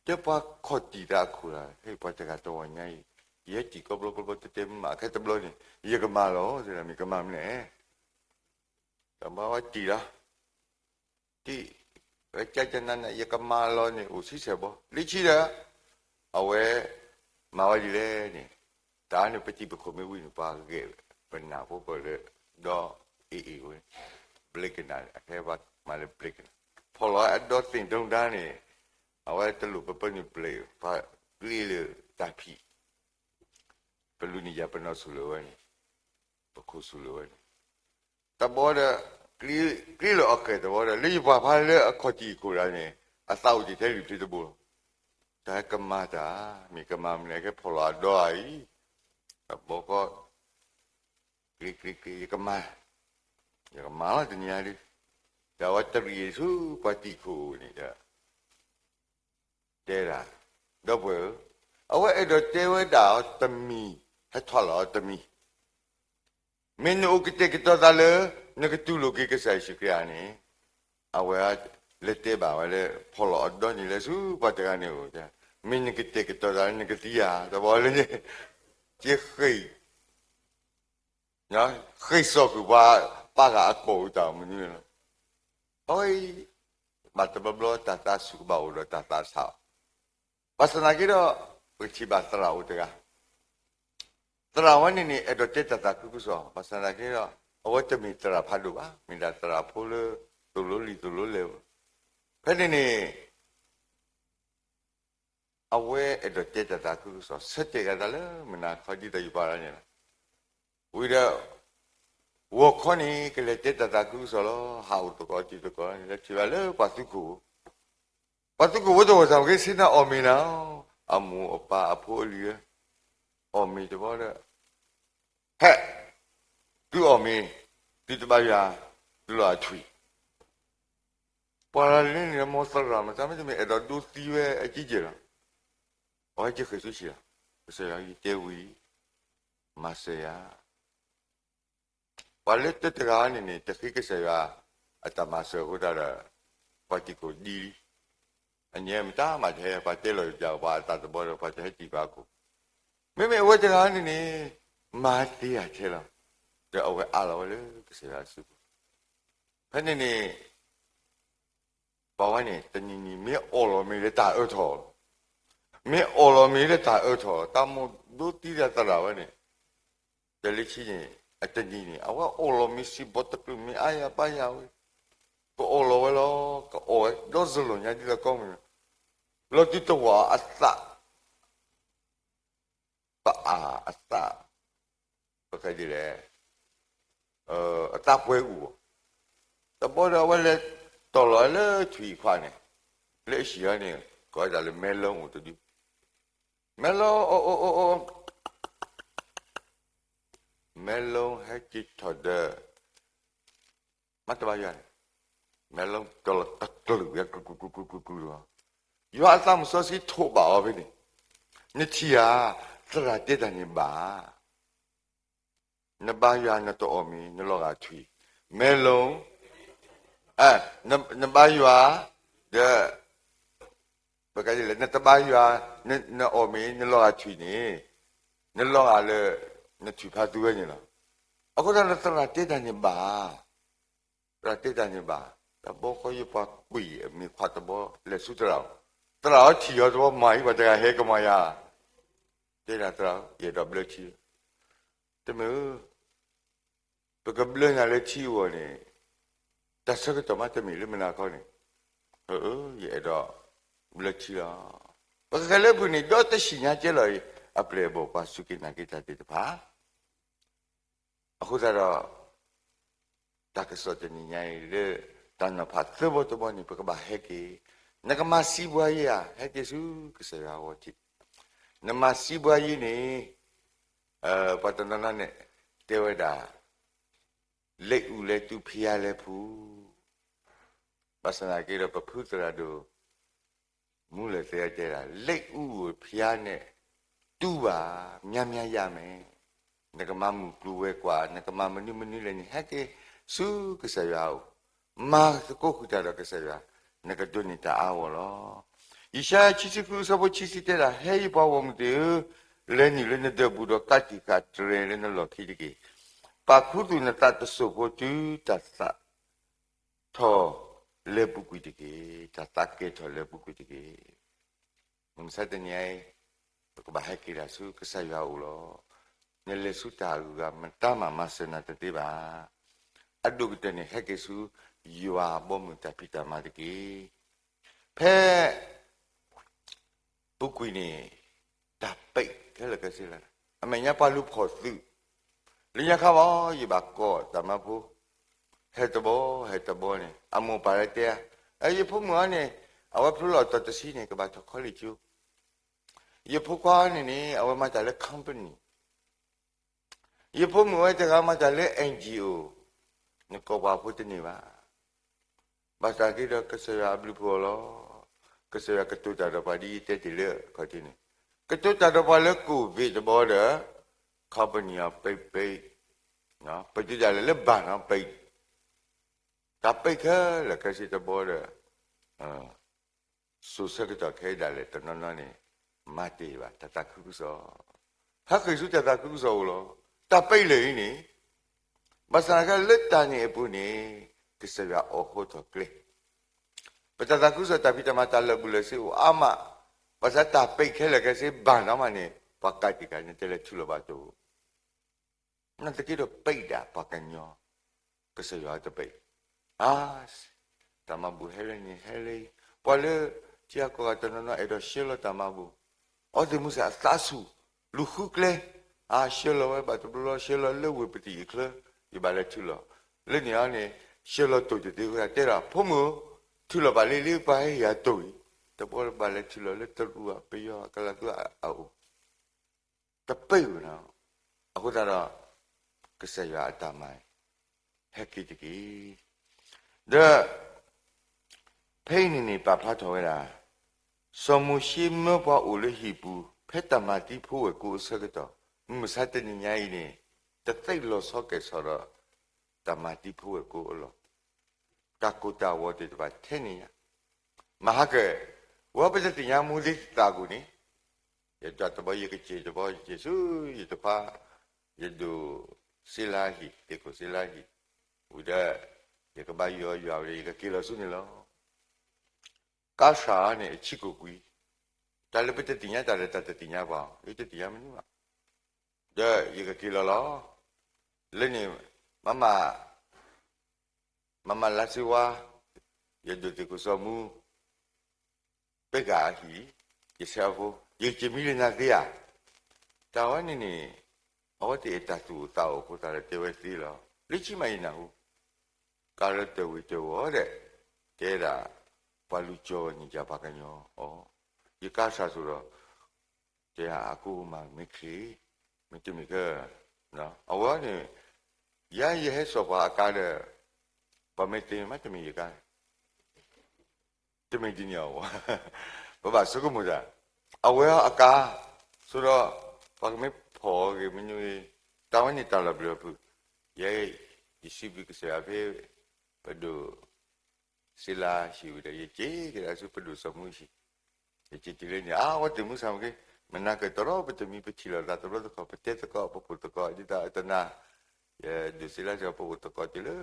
တဲပှၤခီၣ်တံာ်သးအခိၣ်လၢ ဟဲပှၤတဂၤတဝီညါအံၤ, ယဟဲတံာ်ကီဘျီကီဘျီ တဲတဲမး ခဲတဘျီန့ၣ် ယကမၤလီၤ တဲဒၣ် မ့ၢ်ကမၤမနုၤလဲၣ်, တဘျီဝဲတံာ်လီၤ တံာ်, ဝဲကကနန ယကမၤလီၤန့ၣ် အိၣ်ဆံဆဲးဘီ လၢခံဒီး အဝဲ မၤဝဲဒ်လဲၣ်န့ၣ်, တၢ်န့ၣ်ပတံၤပခိၣ်မ့ၢ်ဝံၤန့ၣ် ပှၤဂဲၤပနၢ်ဖိပၢၢ်လၢ ဒီအ့ၣ်အ့ၣ်ဝဲ, ဘျ့ကနၣ် အခဲပှၤမၤလၢဘျ့ကနၣ်, ဖီၣ်လီၤအဒီသ့ၣ်ဒိၣ်ဒါန့ၣ်, အဝဲတလိၣ်ပပၢနုာ်ဘျ့း ပှၤကျ့လၢတၢ်ဖံး ပလူၤန့ၢ်ယၤပနီၢ်ဆူၣ်လၢၤဝဲန့ၣ်, ပခိၣ်ဆူၣ်လၢၤဝဲန့ၣ်, တဘျီဒီး ကျ့လၢအီၣ်ဃဲၣ်တဘျီဒီး လၢယပှၤဖးလၢအခီၣ်တံာ်အခိၣ်ဒၣ်န့ၣ် အသးအိၣ်တ့ၢ်ထဲလံာ်ဖျ့တဘိလီၤ, တၢ်ကမၤတၢ်, မ့ၢ်ကမၤမနုၤလဲၣ် ကဲဖီၣ်လီၤအဒီအံၤ, တဘျီဃီ ကျ့ကျ့ကျ့ ယကမၤ, ယကမၤလီၤတနံၤညါဒ်, ဒီးအဝဲတရံးဆူပှၤတံာ်ခိၣ်န့ၣ်ဒီး တဲဒၣ်, ဒီပုၢ်ဝဲၢ်ဧၢ, အဝဲအဲၣ်ဒိးတဲဝဲဒၣ်အီၤတမံၤ, ဟဲထီၣ်လီၤအီၤတမံၤ, မ့ၢ်နအိၣ်ကတဲာ်ကတီၤသးလၢ နကတူၢ်လိာ်က့ၤကစၢ်ယ့ၣ်ၡူးခရံာ်ဧါန့ၣ်, အဝဲလဲၤတဲဘၣ်ဝဲလၢ ဖီၣ်လီၤအဒီန့ၣ်လဲၤဆူပှၤတဂၤန့ၣ်အိၣ်, မ့ၢ်နကတဲာ်ကတီၤသးလၢနကသံဧါ, တဘျီလၢန့ၣ်, ကဃ့ၢ် ဃ့ၢ်စီၣ်ဃုာ်ပှၤ ပာ်ဃာ်အကိာ်အတၢ်မနုၤလီၤ, အဝဲအံၤ ဘၣ်တဘျီဘျီတၢ်သးဆူၣ်ကဘၣ်အိၣ်ဒီးတၢ်သးဆးအီၤ, ဘၣ်ဆၣ်သနာ်က့ဒီး ပကထံၣ်ဘၣ်သရၣ်အိၣ်တဂၤ, သရၣ်ဝဲန့ၣ်န့ၣ် အဲၣ်ဒိးတဲတၢ်သးခုကစီၣ် ဘၣ်ဆၣ်သနာ်က့ဒီး အဝဲတမ့ၢ်သရၣ်ဖးဒိၣ်ဘၣ်, မ့ၢ်ဒၣ်သရၣ်ဖိလၢ သိၣ်လိလံၤသိၣ်လိလဲၢ်, ဖဲန့ၣ်န့ၣ် အဝဲအဲၣ်ဒိးတဲတၢ်သးခုကစီၣ် ဆၢတဲာ်က့ၤသးလၢမုၢ်နၤခီဒ်သိးယပာ်လီၤန့ၣ်လီၤ. ဝံၤဒီး ဂီၤခီန့ၣ် ကလဲၤတဲတၢ်သးခုကစီၣ်လီၤ. ဟးအိၣ်သကိးတုၤသကိးန့ၣ် လဲၤထံၣ်ဘၣ်လၢပှၤသုးခိၣ်, ပှၤသုးခိၣ်ဖိတဂၤစ့ၢ်ကီး ဆ့ၣ်နီၤအီၣ်မ့ၤနၤ, အမိၢ်အပၢ်အဖိအလံၤဧၢ, အီၣ်မ့ၤတဘျီဒီး ဟဲ, သုအီၣ်မ့ၤ, သုတဘၣ်ယွၤ, သုလီၤအထွံၣ် ပှၤလၢန့ၣ် မ်သရၣ်မတၤမ့တမ့ၢ် အဲၣ်ဒိးဒိသံဝဲအကံကဲလီၤ. အဝဲကဃ့ၢ်ဆူဆံးလီၤ. ကစၢ်ယွၤ ယတဲဝံၤ မၤစၢၤယၤ. ပှၤလၢတတဂၤန့ၣ်န့ၣ် တဃ့ကစၢ်ယွၤအတၢ်မၤစၢၤအဃိသတးဒီး ပှၤတံာ်ခိၣ်ဒ်လံ. အညဲမတၤမးတဟဲ ပှၤတဲလီၤယပျး ပှၤအသးတဘီဒီး ပှၤတဟဲတံၢ်ဘၣ်ခိၣ်. မ့မ့ၢ်အဝဲတဂၤန့ၣ်န့ၣ် မၤတ့ၢ်ယၤထဲလီၤ. ဒီးအဝဲအးလီၤဝဲလၢကစၢ်ယွၤအစုပူၤ. ဖဲန့ၣ်န့ၣ် ပှၤဝဲန့ၣ် တနံၤနံၤ မ့ၢ်အီၣ်လီၤမ့ၤလၢတၢ်အၢထီၣ်လီၤ. မ့ၢ်အီၣ်လီၤမ့ၤလၢတၢ်အၢထီၣ်လီၤ. တၢ်မိၣ်ဒိသံတၢ်သရၣ်ဝဲန့ၣ် တလၢခံန့ၣ် အတနံၤန့ၣ် အဝဲအိၣ်လီၤမ့ၢ်စံးဘီတကလုာ်မ့ၢ်အါယၤပါယၤဝဲ, ကအိၣ်လီၤဝဲလီၤ ကအိၣ်ဝဲဒီးစလီၤညါဒ်သိးကိးမုၢ်, လီၤတုၤတဝီၤအသး ပအါအသး, ပကဒ်လဲၣ်, အသးပှဲၤအူၣ်, တဘျီဒီးအဝဲလဲၤတီၤလီၤလၢထွံၣ်ခွးန့ၣ်, လၢအဟံၣ်အီၤန့ၣ် ကိးဝဲဒၣ်လၢမဲလီအိၣ်တဒု, မဲလီအိၣ်အိၣ်အိၣ်အိၣ်, မဲလီဟဲက့ၤထီၣ်ဒီး မ့ၢ်တဘါယွၤန့ၣ်, မဲလီတီၤလီၤတကလုာ်ဝဲ ကလုာ်ကလုာ်ကလုာ်ကလုာ်ကလုာ်လီၤ. ယွၤအသးမုၣ်စီဆှံထိးဘၣ်အီၤဖဲန့ၣ်, နထံၣ်ဧါ, သရၣ်တဲတၢ်န့ၣ်ဘၣ်, နဘါယွၤနတအီၣ်မ့ၤ နလီၤဂာ်ထွံၣ်, မဲလီ, နဘါယွၤ, ဒီး ပကလဲၣ် နတဘါယွၤ, နအီၣ်မ့ၤ နလီၤဂာ်ထွံၣ်န့ၣ်, နလီၤဂာ်လၢ နထွံၣ်ဖးသူဝဲန့ၣ်လီၤ. အဃိသတးဒီးသရၣ်တဲတၢ်န့ၣ်ဘၣ်, သရၣ်တဲတၢ်န့ၣ်ဘၣ်, တဘျီဃီယပှၤကွံာ်အမ့ၤခွါတဘျီ လဲၤဆူသရၣ်အအိၣ်, သရၣ်အီထံၣ်အီၤတဘျီ မၤအံၤပှၤတဂၤဟဲကမၤယၤ, တဲဒၣ်သရၣ် ယအဲၣ်ဒိးဘျၢထံ, တမ့ၢ်ဧၢ ပကဘျၢနၤလၢထံအဂီၢ်န့ၣ်, တၢ်ဆၢကတီၢ်မးတမ့ၢ်လၢမုၢ်နၤခီန့ၣ်, ယအဲၣ်ဒိးဘျၢထံလီၤ. ပကဃဲၤလၢအပူၤန့ၣ် ဒီးတသ့ၣ်ညါကဲလီၤအံၤ အပျဲၢ်အဘီၣ်ပှၤစူၢ်က့ၤနာ်က့ၤတၢ်သ့ၣ်တဖၣ်, အဃိသတးဒီး တၢ်ကစီၣ်တနံၤညါအံၤလၢ တၢ်နီၤဖးသၢဘီတဘီန့ၣ် ပကဘၣ်ဟဲက့ၤ, နကမၤစံးဘှါယ့ဧါ, ဟဲက့ၤဆူကစၢ်ယွၤအဂီၢ်ထံး, နမၤစံးဘှါယ့န့ၣ်, ပှၤတနီၤနီၤန့ၣ် တဲဝဲဒၣ် လ့ၣ်အူလဲၤတူၢ်ဖံးယါလဲၤဖူး, ဘၣ်ဆၣ်သနာ်က့ဒီး ပဖုသရၣ်ဒိၣ် မူလၢၢ်သ့တဲဒၣ် လ့ၣ်အူဧိၤဖံးယါန့ၣ် တူၢ်ဘၣ် များများရမယ်, နကမၤမုၢ်ကျိၤဝဲၤကွာ် နကမၤမနုၤမနုၤလဲၣ်န့ၣ် ဟဲက့ၤဆူကစၢ်ယွၤအအိၣ်, မၤသကိးဃုာ်တၢ်ဒီးကစၢ်ယွၤ, နကဒိးန့ၢ်တၢ်အါဂီၢ်လီၤ. ယၡါယၤ ခံဆံဃု အဆၢဖိ ခံဆံ တဲဒၣ် ဟဲယပှၤဂီၢ်မုၢ်သ့ၣ်ဧၢ, လဲၤနုာ်လၢနဒၢးပူၤဒီး ကးတံာ်ဃာ်တြဲၤလၢနလီၢ်ခံတက့ၢ်. ပာ်ခူသူၣ်နသးတစိၢ်ဖိ တုၤတၢ်သးထီၣ်လဲၤပူၤကွံာ်တက့ၢ်, တၢ်သးကဲၤထီၣ်လဲၤပူၤကွံာ်တက့ၢ်. မုၢ်မဆါတနံၤအံၤ ပကဘၣ်ဟဲက့ၤတၢ်ဆူကစၢ်ယွၤအအိၣ်လီၤ. နလဲၤဆူတၢ်အဂုၤအဂၤမတၤမး မၤစၢၤနၤတသ့ဘၣ်. အဒိၣ်ကတၢၢ်န့ၣ် ဟဲက့ၤဆူယွၤအဘီအမုၢ်တၢ်ဖံးတၢ်မၤတက့ၢ်. ဖဲ ပူၤကွံာ်န့ၣ် တၢ်ပ့းခဲလၢာ်ခဲဆ့လီၤ. အမဲာ်ညါပှၤလူၤဖီၣ်သုး, လၢညါခါဘၣ် ယဘၣ်ကိးတၢ်မၤဖိ, ဟဲတဘီ ဟဲတဘီန့ၣ် အမိၢ်ပၢ်လၢတဲ, ယဖိမုၣ်အံၤန့ၣ် အဝဲဖျိလီၤအတီၤတဆံန့ၣ် ကဘၣ်ထီၣ် college ကၠိ, ယဖိခွါန့ၣ်န့ၣ် အဝဲမၤတၢ်လၢ company, ယဖိမုၣ်ဝဲတဂၤမၤတၢ်လၢ N G O, နကိးပှၤဖိတန့ၢ်ဘၣ်. ဘၣ်ဆၣ်က့ဒီးကစၢ်ယွၤအဘျုးဖှိၣ်အီၤလီၤ. ကစၢ်ယွၤကတိၤတၢ်ဒီးပှၤဒ်ယတဲတ့ၢ်လၢအခီၣ်ထံးန့ၣ်, ကတိၤတၢ်ဒီးပှၤလၢ COVID တဘီဒီး company အပ့းပ့း, ပတုၤဒၣ်လဲာ်လၢ ဘၣ်နီၤ ပ့း, တၢ်ပ့းခဲလၢာ်ခဲဆ့တဘီဒီး စိၤဆၢကတီၢ်ခဲအံၤဒၣ်လဲာ်တနီၤနီၤန့ၣ် မၤတ့ၢ်ဘၣ်တၢ်သးခုကစီၣ်, ဟဲက့ၤဆူတၢ်သးခုကစီၣ်အအိၣ်လီၤ. တၢ်ပ့းလၢာ်အံၤန့ၣ်, ဘၣ်ဆၣ်သနာ်က့လၢတၢ်န့ၣ်အပူၤန့ၣ် ကစၢ်ယွၤအိးထီၣ်ကျဲ, ပတၢ်သးခုကစီၣ်တၢ်ဖံးတၢ်မၤတၢ်လၢာ်ဘူၣ်လၢာ်စ့အိၣ်အါမး, ဘၣ်ဆၣ်တၢ်ပ့းခဲလၢာ်ခဲဆ့ဘၣ်နီၤမးန့ၣ် ပှၤကးတံာ်ဃာ်န့ၣ် တဲလၢထူလီၤဘၣ်တိၢ် နာ်သက့ဒီးပ့းဒၣ်ပှၤကညီ, ကစၢ်ယွၤတပ့း, အါ, တၢ်မၤဘူၣ်ဟဲလၢန့ၣ်ဟဲလၢ, ပှၤလၢ ထံဂၤကီၢ်ဂၤတနီၤနီၤအဲၣ်ဒိးဆှၢလီၤတၢ်မၤဘူၣ်, အီသံးမူစၢ်အသးဆူၣ်, လူၤဃုကျဲ, အါ ဆှၢလီၤဝဲဘၣ်တဘျီလီၤ ဆှၢလီၤလၢဝ့ၢ်ပတံၣ်အချၢ, ယဘၣ်လဲၤထူလီၤ, လၢန့ၣ်အီၤန့ၣ်, ဆှၢလီၤတိၢ်တသ့ဝဲဒၣ် တဲဒၣ် ဖိမုၣ်, ထူလီၤဘၣ်လံလံပှၤဟဲဟ့ၣ်ယၤတိၢ်အံၤ, တဘျီဘၣ်လဲၤထူလီၤလၢတရူး ပယီၤကလၤသူအအိၣ် တပ့းဝဲနီၤ, အဃိသတးဒီး ကစၢ်ယွၤအတၢ်မၤ ဟဲက့ၤတက့ၢ်. ဒီး ဖဲအံၤန့ၣ်န့ၣ် ပာ်ဖျါထီၣ်ဝဲဒၣ် စီၤမိၤၡ့မၢပှၤအိၣ်လၢဟံၣ်ပူၤ ဖဲတၢ်မၤသံဖိဝဲၢ်ကိအဆၢကတီၢ်, မုၢ်မဆါတနံၤညါအံၤန့ၣ် တသ့လီၤဆီကဲၣ်ဆိးဒီး တၢ်မၤသံဖိဝဲၢ်ကိအလီၢ် တၢ်ကိၢ်တၢ်ဂီၤသ့ၣ်တဖၣ်ထဲန့ၣ်ညါ, မဟါကဲ, ဝဲပတသ့ၣ်ညါမူသ့သးကူၣ်န့ၣ်, ယတၢ်တဘီယကစ့ၢ်တဘီယစ့ၢ်ဆူ ယတခွါ, ယဒိၣ်စ့လါဟံၣ် သ့ၣ်ခိၣ်စ့လါဟံၣ်, ဝံၤဒီး ယကဘၣ်ယွၤယွၤဝဲ ယကက့ၤလီၤဆူန့ၣ်လီၤ. ကါစၢ်န့ၣ် အဆံးကိၣ်ကွံာ်, တၢ်လၢပတသ့ၣ်ညါတၢ်ဒီးတၢ်တသ့ၣ်ညါပှၤ, ယတသ့ၣ်ညါမနုၤဘၣ်, ဒီးယကက့ၤလီၤလီၤ. လၢန့ၣ် မၤမၤ မၤမၤလါစ့ဝါ, ယဒိးသ့ၣ်ခိၣ်စီၤမူ, ပ့ၤဂၤအဟံၣ်, ယဆဲးအဖိ, ယက့ၤမံလၢနၤသ့ဧါ. တၢ်ဝဲန့ၣ်န့ၣ် အဝဲသ့ၣ်အတၢ်သူၣ်အိၣ်သးအိၣ်အဃိသတးဒီးတဲဝဲသ့လီၤ. လၢခံမးယနၢ်ဟူ ကးလၢတၢ်ဝ့ၤတၢ်ဝီၤဒီး တဲဒၣ် ပှၤလူၤကၠီၤန့ၣ်ယၤပှၤကညီအီၤ, ယကါစၢ်ဆိဒီး တဲအကိးမးမ့ၢ်ချ့, မ့တမ့ၢ်ကဲ, အဝဲန့ၣ် ယၤယဟဲစိာ်ပှၤအကါဒီး ပှၤမ့ၢ်သ့မးတမ့ၢ်ယကါ တမ့ၢ်ဒ်န့ၣ်အီၤ, ပဘၣ်ဆိကမိၣ်တၢ်, အဝဲအကါ, ဆိဒီး ပှၤကမ့ၢ်ဖီၣ်အီၤဂ့ၤမနုၤဂ့ၤ, တၢ်ဝဲန့ၣ်တၢ်လီၤဘျၢအဖု, ယဲ ယစံးဘျုးကစၢ်ယွၤဖဲ ပဒိၣ် စ့လါဟံၣ်ဝံၤဒီး ယက့ၤကဒါဆူပဒိၣ်စီၤမူဟံၣ်, ယက့ၤတုၤလၢန့ၣ် အါ ဝဲသ့ၣ်မုၢ်ဆါမ့ၢ်ဂ့ၤ, မနၤကတီၢ်ဒီး ပတမံၤပထံၣ်လိာ်သးတဘျီတခီၣ် ပတဲသကိး ပဖှိၣ်သကိး ဒ်သိးအတနၤ, ယဒိၣ်စ့လါစ့ၢ် ပအိၣ်သကိးတုၤလၢ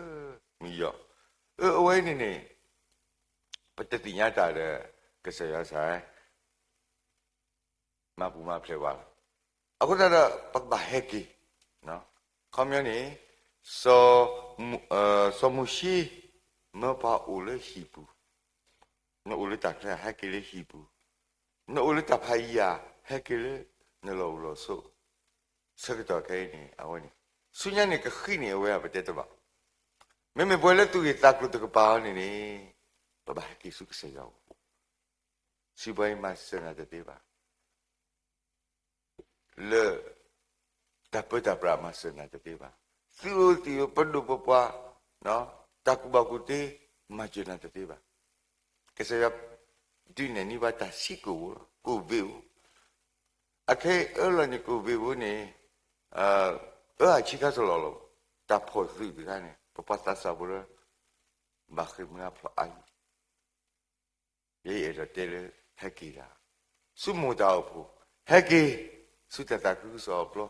မုၢ်ယီၢ်, အၢ အဝဲန့ၣ်န့ၣ် ပတသ့ၣ်ညါတၢ်ဒီး ကစၢ်ယွၤစ့ၢ် မၤပူၤမၤဖျဲးဝဲလီၤ. အဃိသတးဒီး ပကဘၣ်ဟဲက့ၤ, ခီပညီန့ၣ် စီၤမိၤၡ့ မၢပှၤအိၣ်လၢဟံၣ်ပူၤ, နအိၣ်လၢတၢ်ချၢ ဟဲက့ၤလၢဟံၣ်ပူၤ, နအိၣ်လၢတၢ်ဖးယံၤဧါ ဟဲက့ၤလၢနလီၢ်အိၣ်လီၢ်ဆိး, ဆၢကတီၢ်ခဲအံၤန့ၣ် အဝဲန့ၣ် ဆူညါန့ၣ်ကဃံန့ၣ် အဝဲဧါ ပတဲတဘၣ်, မ့မ့ၢ်ပဝဲလၢသူၣ်ဂ့ၢ်သးကျိၤတကပၤအီၤန့ၣ်န့ၣ် ပဘၣ်ဟဲက့ၤဆူကစၢ်ယွၤအအိၣ် စံးပှၤအံၤမၤစၢၤနၤတသ့ဘၣ်. လၢ တၢ်ပၢတၢ်ပြးမၤစၢၤနၤတသ့ဘၣ်. သုးအိၣ်သံၣ်အိၣ် ပဒိၣ်ပပှၢ် တၢ်ကူၣ်ဘၣ်ကူၣ်သ့ မၤစၢၤနၤတသ့ဘၣ်. ကစၢ်ယွၤ ဒုးနဲၣ်န့ၢ်ဘၣ်တၢ်ဆံးကိာ်ဧိၤလီၤ, ကိၣ်ဘ့ၣ်ဧိၤ, အခဲအံၤအၢၣ်လီၤန့ၣ် ကိၣ်ဘ့ၣ်ဧိၤန့ၣ် အၢအဆံးခါစလီၤလီၤ, တၢ်ဖီၣ်သုးတခါန့ၣ် ပပှၤသးစၢ်ဖိလၢ ဘၣ်ဃ့ၢ်မှံဟးဖျိးအါအံၤ ယအဲၣ်ဒိးတဲလၢ ဟဲက့ၤတၢ်, ဆူမိၢ်တၢ်အိၣ်ဖှိၣ်, ဟဲက့ၤ ဆူတၢ်သးခုကစီၣ်အပျီ,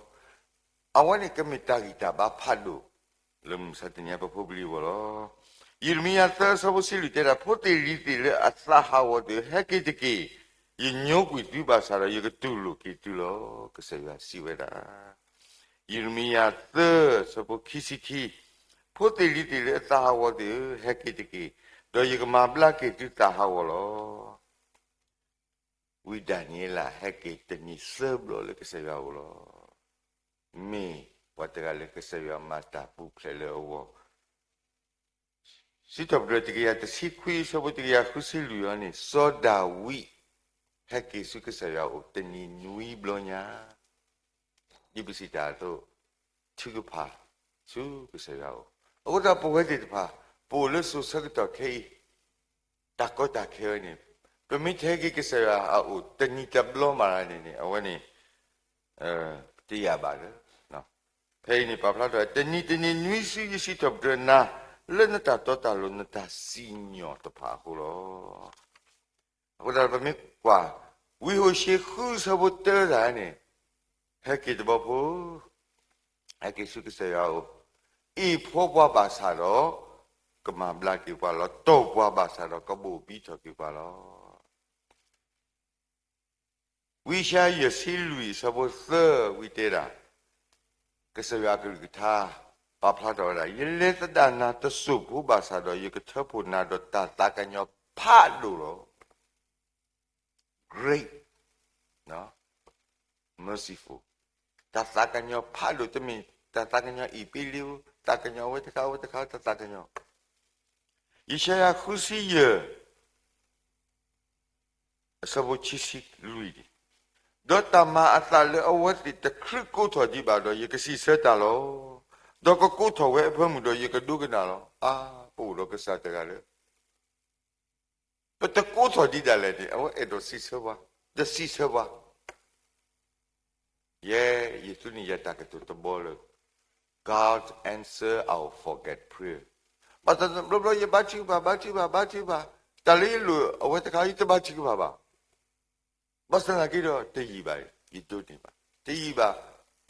အဝဲန့ၣ်ကမ့ၢ်တၢ်ဂံၢ်တၢ်ဘါဖးဒိၣ် လၢမုၢ်မဆါတနံၤအံၤ ပဖိပလံၤအဂီၢ်လီၤ. ယံးရမံယၤသၢဆၢဖိဆံလွံၢ်တဲဒၣ်, ဖိသ့ၣ်လံၤသ့ၣ်လၢအသးဟးဂီၤသ့ၣ်ဧၢ, ဟဲက့ၤတက့ၢ်, ယညိကွံာ်သုဘၣ်ဆၣ်ဒီး ယကတူၢ်လိာ်က့ၤသုလီၤ. ကစၢ်ယွၤစံးဝဲဒၣ် ယံးရမံယၤသၢ ဆၢဖိခံဆံခံ, ဖိသ့ၣ်လံၤသ့ၣ်လၢအသးဟးဂီၤသ့ၣ်ဧၢ, ဟဲက့ၤတက့ၢ်, ဒီးယကမၤဘျါက့ၤသုသးဟးဂီၤလီၤ. ဝံဒၤနံးယ့လး ဟဲက့ၤတနံၤသၢဘျီလၢကစၢ်ယွၤအအိၣ်လီၤ. မ့ၢ်ပှၤတဂၤလၢကစၢ်ယွၤမၤတၢ်ပူၤဖျဲးလၢအဂီၢ် စံးထီၣ်ပတြၢၤတကယၤတဆံခွံ ဆၢဖိတကယၤဃုဆံလွံၢ်အံၤန့ၣ် စီၤဒၤဝံး ဟဲက့ၤဆူကစၢ်ယွၤအအိၣ်တနံၤနွံဘျီညါ, ဒ်ပစံးတၢ်အသိး ထုကဖၣ်ဆူကစၢ်ယွၤအအိၣ်. အဃိသတးပဝဲသ့ၣ်တဖၣ် ပအိၣ်လၢစိၤဆၢကတီၢ်ခဲအံၤ တၢ်ကီတၢ်ခဲဝဲန့ၣ် ပမ့ၢ်တဟဲက့ၤကစၢ်ယွၤအအိၣ်တနံၤတဘျီမးန့ၣ်န့ၣ် အဝဲန့ၣ် တယာ်ဘၣ်လၢ ဖဲအံၤန့ၣ် ပာ်ဖျါထီၣ် တနံၤတနံၤနွံစုယစံးထီၣ်ပတြၢၤနၤ လၢနတၢ်တီတၢ်လိၤနတၢ်စံၣ်ညီၣ်တဖၣ်အဃိလီၤ. အဃိသတးပမ့ၢ်ကွၢ် ဝံဟိၤၡ့ဃုဆၢဖိတၢတၢ်န့ၣ် ဟဲက့ၤတဘျီဖိ ဟဲက့ၤဆူကစၢ်ယွၤအအိၣ်, အ့ၣ်ဖှီပှၤဘၣ်ဆၣ်ဒီး ကမၤဘျါက့ၤပှၤလီၤ. တီၢ်ပှၤဘၣ်ဆၣ်ဒီး ကဘိၣ်ဘံထီၣ်က့ၤပှၤလီၤ. ဝံယၡါယၤ ယဲၢ်ဆံလွံၢ် ဆၢဖိသၢ ဝံတဲဒၣ်, ကစၢ်ယွၤအကလုၢ်ကထါ ပာ်ဖျါထီၣ်ဝဲဒၣ်, ယလဲၤသဒၣ်နၤတစိၢ်ဖိဘၣ်ဆၣ်ဒီး ယကထၢဖှိၣ်နၤဒီးတၢ်သးကညီၤဖးဒိၣ်လီၤ. Great, merciful, တၢ်သးကညီၤဖးဒိၣ်, တမ့ၢ်တၢ်သးကညီၤအံၣ်ပ့လ့ဧိၤ, သးကညီၤအဝဲတခါ အဝဲတခါ တၢ်သးကညီၤ, ယၡါယၤ ဃုဆံယဲၢ် အဆၢဖိခံဆံလွံၢ်န့ၣ်, ဒီးတၢ်မၤအသးလၢအဝဲသ့ၣ်တချုးကိးထီၣ်ဒံးဘၣ်ဒီး ယကစံးဆၢတၢ်လီၤ. ဒီးကကိးထီၣ်ဝဲအဖၢမုၢ်ဒီး ယကဒိကနၣ်လီၤ. အါ, ပအိၣ်ဒီးကစၢ်တဂၤလၢ ပတကိးထီၣ်ဒံးဒၣ်လဲာ်န့ၣ် အဝဲအဲၣ်ဒိးစံးဆၢပှၤ, တစံးဆၢပှၤ ယဲ, ယသူန့ၣ်ယၤတၢ်ကတိၤတဘီလၢ God answer our forget prayer. ဘၣ်တဘျီဘျီ ယဘါထုကဖၣ်, ဘါထုကဖၣ်, ဘါထုကဖၣ်, တၢ်လၢယလိၣ်အဝဲတခါ ယတဘါထုကဖၣ်ဘၣ်. ဘၣ်ဆၣ်သနာ်က့ဒီး တယံာ်ဘၣ် ယဒိးန့ၢ်ဘၣ်, တယံာ်ဘၣ်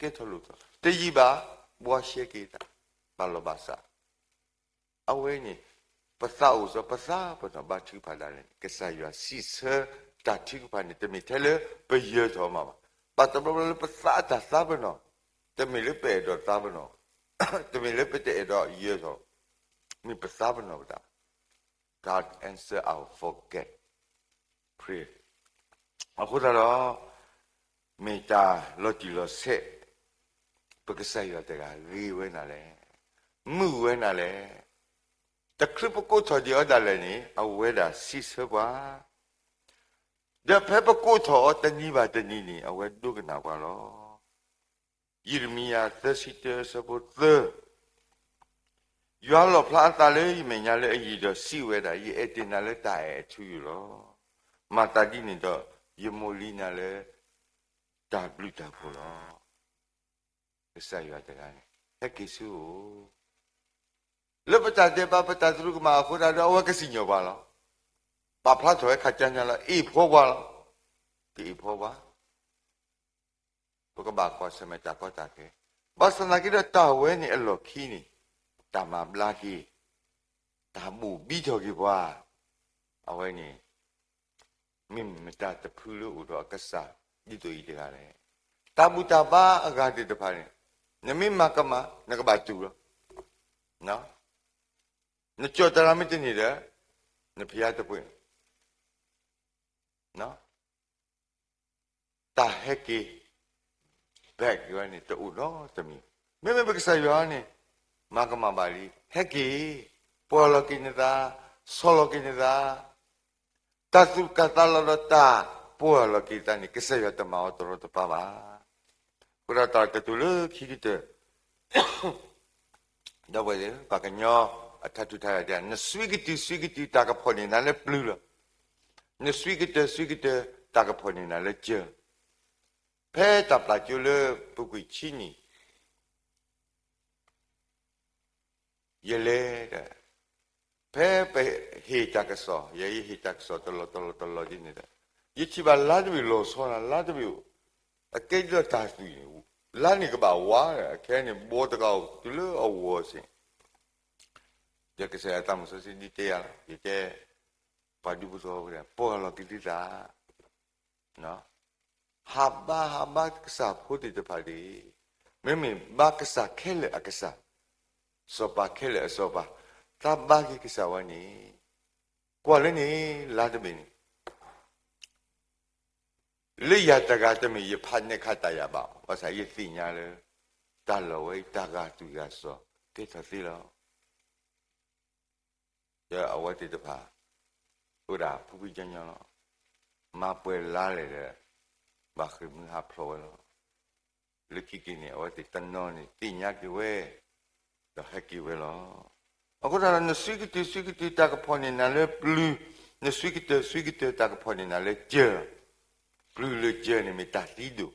ကဲထီၣ်လိၣ်ထီၣ်, တယံာ်ဘၣ် ဘှါရှဲက့ၤသး, ဘၣ်လီၤဘၣ်စး အဝဲန့ၣ် ပသးအိၣ်စ့ၢ် ပသးပ့ၤနီၣ်ဘါထုကဖၣ်ဒၣ်လဲာ်န့ၣ် ကစၢ်ယွၤစံးဆၢတၢ်ထုကဖၣ်န့ၣ် တမ့ၢ်ထဲလၢပယၢၤထီၣ်မးဘၣ်. ဘၣ်တဘျီဘျီလၢပသးအတၢ်သးပ့ၤနီၣ်, တမ့ၢ်လၢပအဲၣ်ဒိးသးပ့ၤနီၣ်, တမ့ၢ်လၢပတအဲၣ်ဒိးယၢၤထီၣ်, မ့ၢ်ပသးပ့ၤနီၣ်ပသး, God answer our forget prayer. အဃိသတးဒီး မ့ၢ်တၢ်လီၤတံၢ်လီၤဆဲး, ပကစၢ်ယွၤတဂၤဂ့ၤဝဲနၤလဲၣ်, မုာ်ဝဲနၤလဲၣ်. တချုးပကိးထီၣ်ဒံးအီၤဒၣ်လဲာ်န့ၣ် အဝဲဒၣ်စံးဆၢပှၤ, ဒီးဖဲပကိးထီၣ်အီၤတနံၤဘၣ်တနံၤန့ၣ် အဝဲဒိကနၣ်ပှၤလီၤ. ယံးရမံယၤ သၢဆံတၢ အဆၢဖိသၢ, ယွၤလီၣ်ဖျါအသးလၢယမဲာ်ညါလၢအယံာ်ဒီးစံးဝဲဒၣ်, ယအဲၣ်တ့ၢ်နၤလၢတၢ်အဲၣ်အထူအယိာ်လီၤ. မၤသးဒ်န့ၣ်ဒီး ယမိၢ်လံနၤလၢ တၢ်ဘျုးတၢ်ဖှိၣ်လီၤ. ကစၢ်ယွၤတဂၤန့ၣ် ဟဲက့ၤဆူအအိၣ် လၢပတၢ်ဒဲးဘးပတၢ်သရူးကမၣ်အဃိသတးဒီး အဝဲကစံၣ်ညီၣ်ပှၤလီၤ. ပာ်ဖျါထီၣ်ဝဲခါကၠါညါလီၤ အ့ၣ်ဖှီပှၤလီၤ. ကအ့ၣ်ဖှီပှၤ ပကဘၣ်ကွၢ်ဆၢၣ်မဲာ်တၢ်ကီတၢ်ခဲ, ဘၣ်ဆၣ်သနာ်က့ဒီးတၢ်ဝဲန့ၣ်အလီၢ်ခံန့ၣ် တၢ်မၤဘျါက့ၤ, တၢ်ဘိၣ်ဘံထီၣ်က့ၤပှၤ, အဝဲန့ၣ် မ့ၢ်မတၤတဖုလၢအိၣ်ဒီးအကစၢ်ဒ်သိးအံၤတဂၤလဲၣ်. တၢ်ဘူၣ်တၢ်ဘါအဂၤသ့ၣ်တဖၣ်န့ၣ် နမ့ၢ်မၤကမၣ် နကဘၣ်တူၢ်လီၤ. နကၠီၣ်တရၤမ့ၢ်တန့ၢ်ဒီး နဖံးအါတပှဲၤ တၢ်ဟဲက့ၤ back ဝဲန့ၣ် တအိၣ်နီတမံၤ. မ့မ့ၢ်ပကစၢ်ယွၤန့ၣ် မၤကမၣ်ဘၣ်လံ, ဟဲက့ၤ, ပှၢ်လီၤက့ၤနသး, ဆီၣ်လီၤက့ၤနသး, တၢ်သူၣ်ကၢ်သးလီၤဒီးတၢ်ပှၢ်လီၤက့ၤသးန့ၣ် ကစၢ်ယွၤတမၤအီၤတရီတပါဘၣ်. အဃိဒီးတၢ်ကတိၤလၢခံကတၢၢ် ဒီပုၢ်ဝဲၢ်သ့ၣ်ဧၢ, ပှၤကညီအထါထူၣ်ထါယွၤတဲ, နစွံကတုၤစွံကတုၤတၢ်ကဖီၣ်န့ၢ်နၤလၢပျုၤလီၤ. နစွံကတၢၢ်စွံကတၢၢ်တၢ်ကဖီၣ်န့ၢ်နၤလၢစၢၤလီၤ. ဖဲတၢ်ပျၢ်ကၠိလၢပူၤကွံာ်ဆံနံၣ် ယလဲၤဒီး ဖဲပဟ့ၣ်တၢ်ကစီၣ်, ယဲယဟ့ၣ်တၢ်ကစီၣ်တလီၢ်တလီၢ်တလီၢ်ဒ်န့ၣ်ဒီး ယထံၣ်ဘၣ်လါတဘ့ၣ်လီၤဆီနၤ, လါတဘ့ၣ်အိၣ် အကဲဒ်သိးတၢ်သွံၣ်န့ၣ်, လါန့ၣ်ကဘၣ်ဝါ, အခဲန့ၣ်ဘီတဂၤအိၣ်တုၤလၢအဂီၢ်စ့ၢ်, ဒီးကစၢ်ယွၤသးမုၢ်စီဆှံဒ်တဲယၤလီၤ, ယတဲ ပှၤဒူဖိသဝီဖိ ပှၢ်လီၤက့ၤသုသး ဟးဘါဟးဘါကစၢ်ဖိသ့ၣ်တဖၣ်တက့ၢ်. မ့မ့ၢ်ဘါကစၢ်ခဲလၢာ်အကစၢ်, စီၤပၤခဲလၢာ်အစီၤပၤ, သးဘါက့ၤကစၢ်ဝဲန့ၣ်, ကွၢ်လၢန့ၣ် လါတဘ့ၣ်န့ၣ် လၢယၤတဂၤတမ့ၢ်ယဖးနဲၣ်ခးတၢ်ယၤဘၣ်, ဘၣ်ဆၣ်ယသ့ၣ်ညါလၢ တၢ်လီၢ်ဝဲအံၤ တၢ်ဂာ်သူၣ်ဂာ်စီၤကဲထီၣ်သ့လီၤ. ဒီးအဝဲသ့ၣ်တဖၣ် အိၣ်ဒၣ်ဖှံဖှံညီညီလီၤ. မၤပှဲၤလါလဲၣ်ဒီး ဘၣ်ဃ့ၢ်မှံဟးဖျိးဝဲလီၤ. လၢခံက့ၤန့ၣ် အဝဲသ့ၣ်တနီၤန့ၣ် သ့ၣ်ညါက့ၤဝဲ ဒီးဟဲက့ၤဝဲလီၤ. အဃိသတးဒီး နစွံကတုၤစွံကတုၤတၢ်ကဖီၣ်န့ၢ်နၤလၢပျုၤ, နစွံကတၢၢ်စွံကတၢၢ်တၢ်ကဖီၣ်န့ၢ်နၤလၢစၢၤလီၤ. ပျုၤလၢစၢၤန့ၣ်မ့ၢ်တၢ်သံဒိၣ်,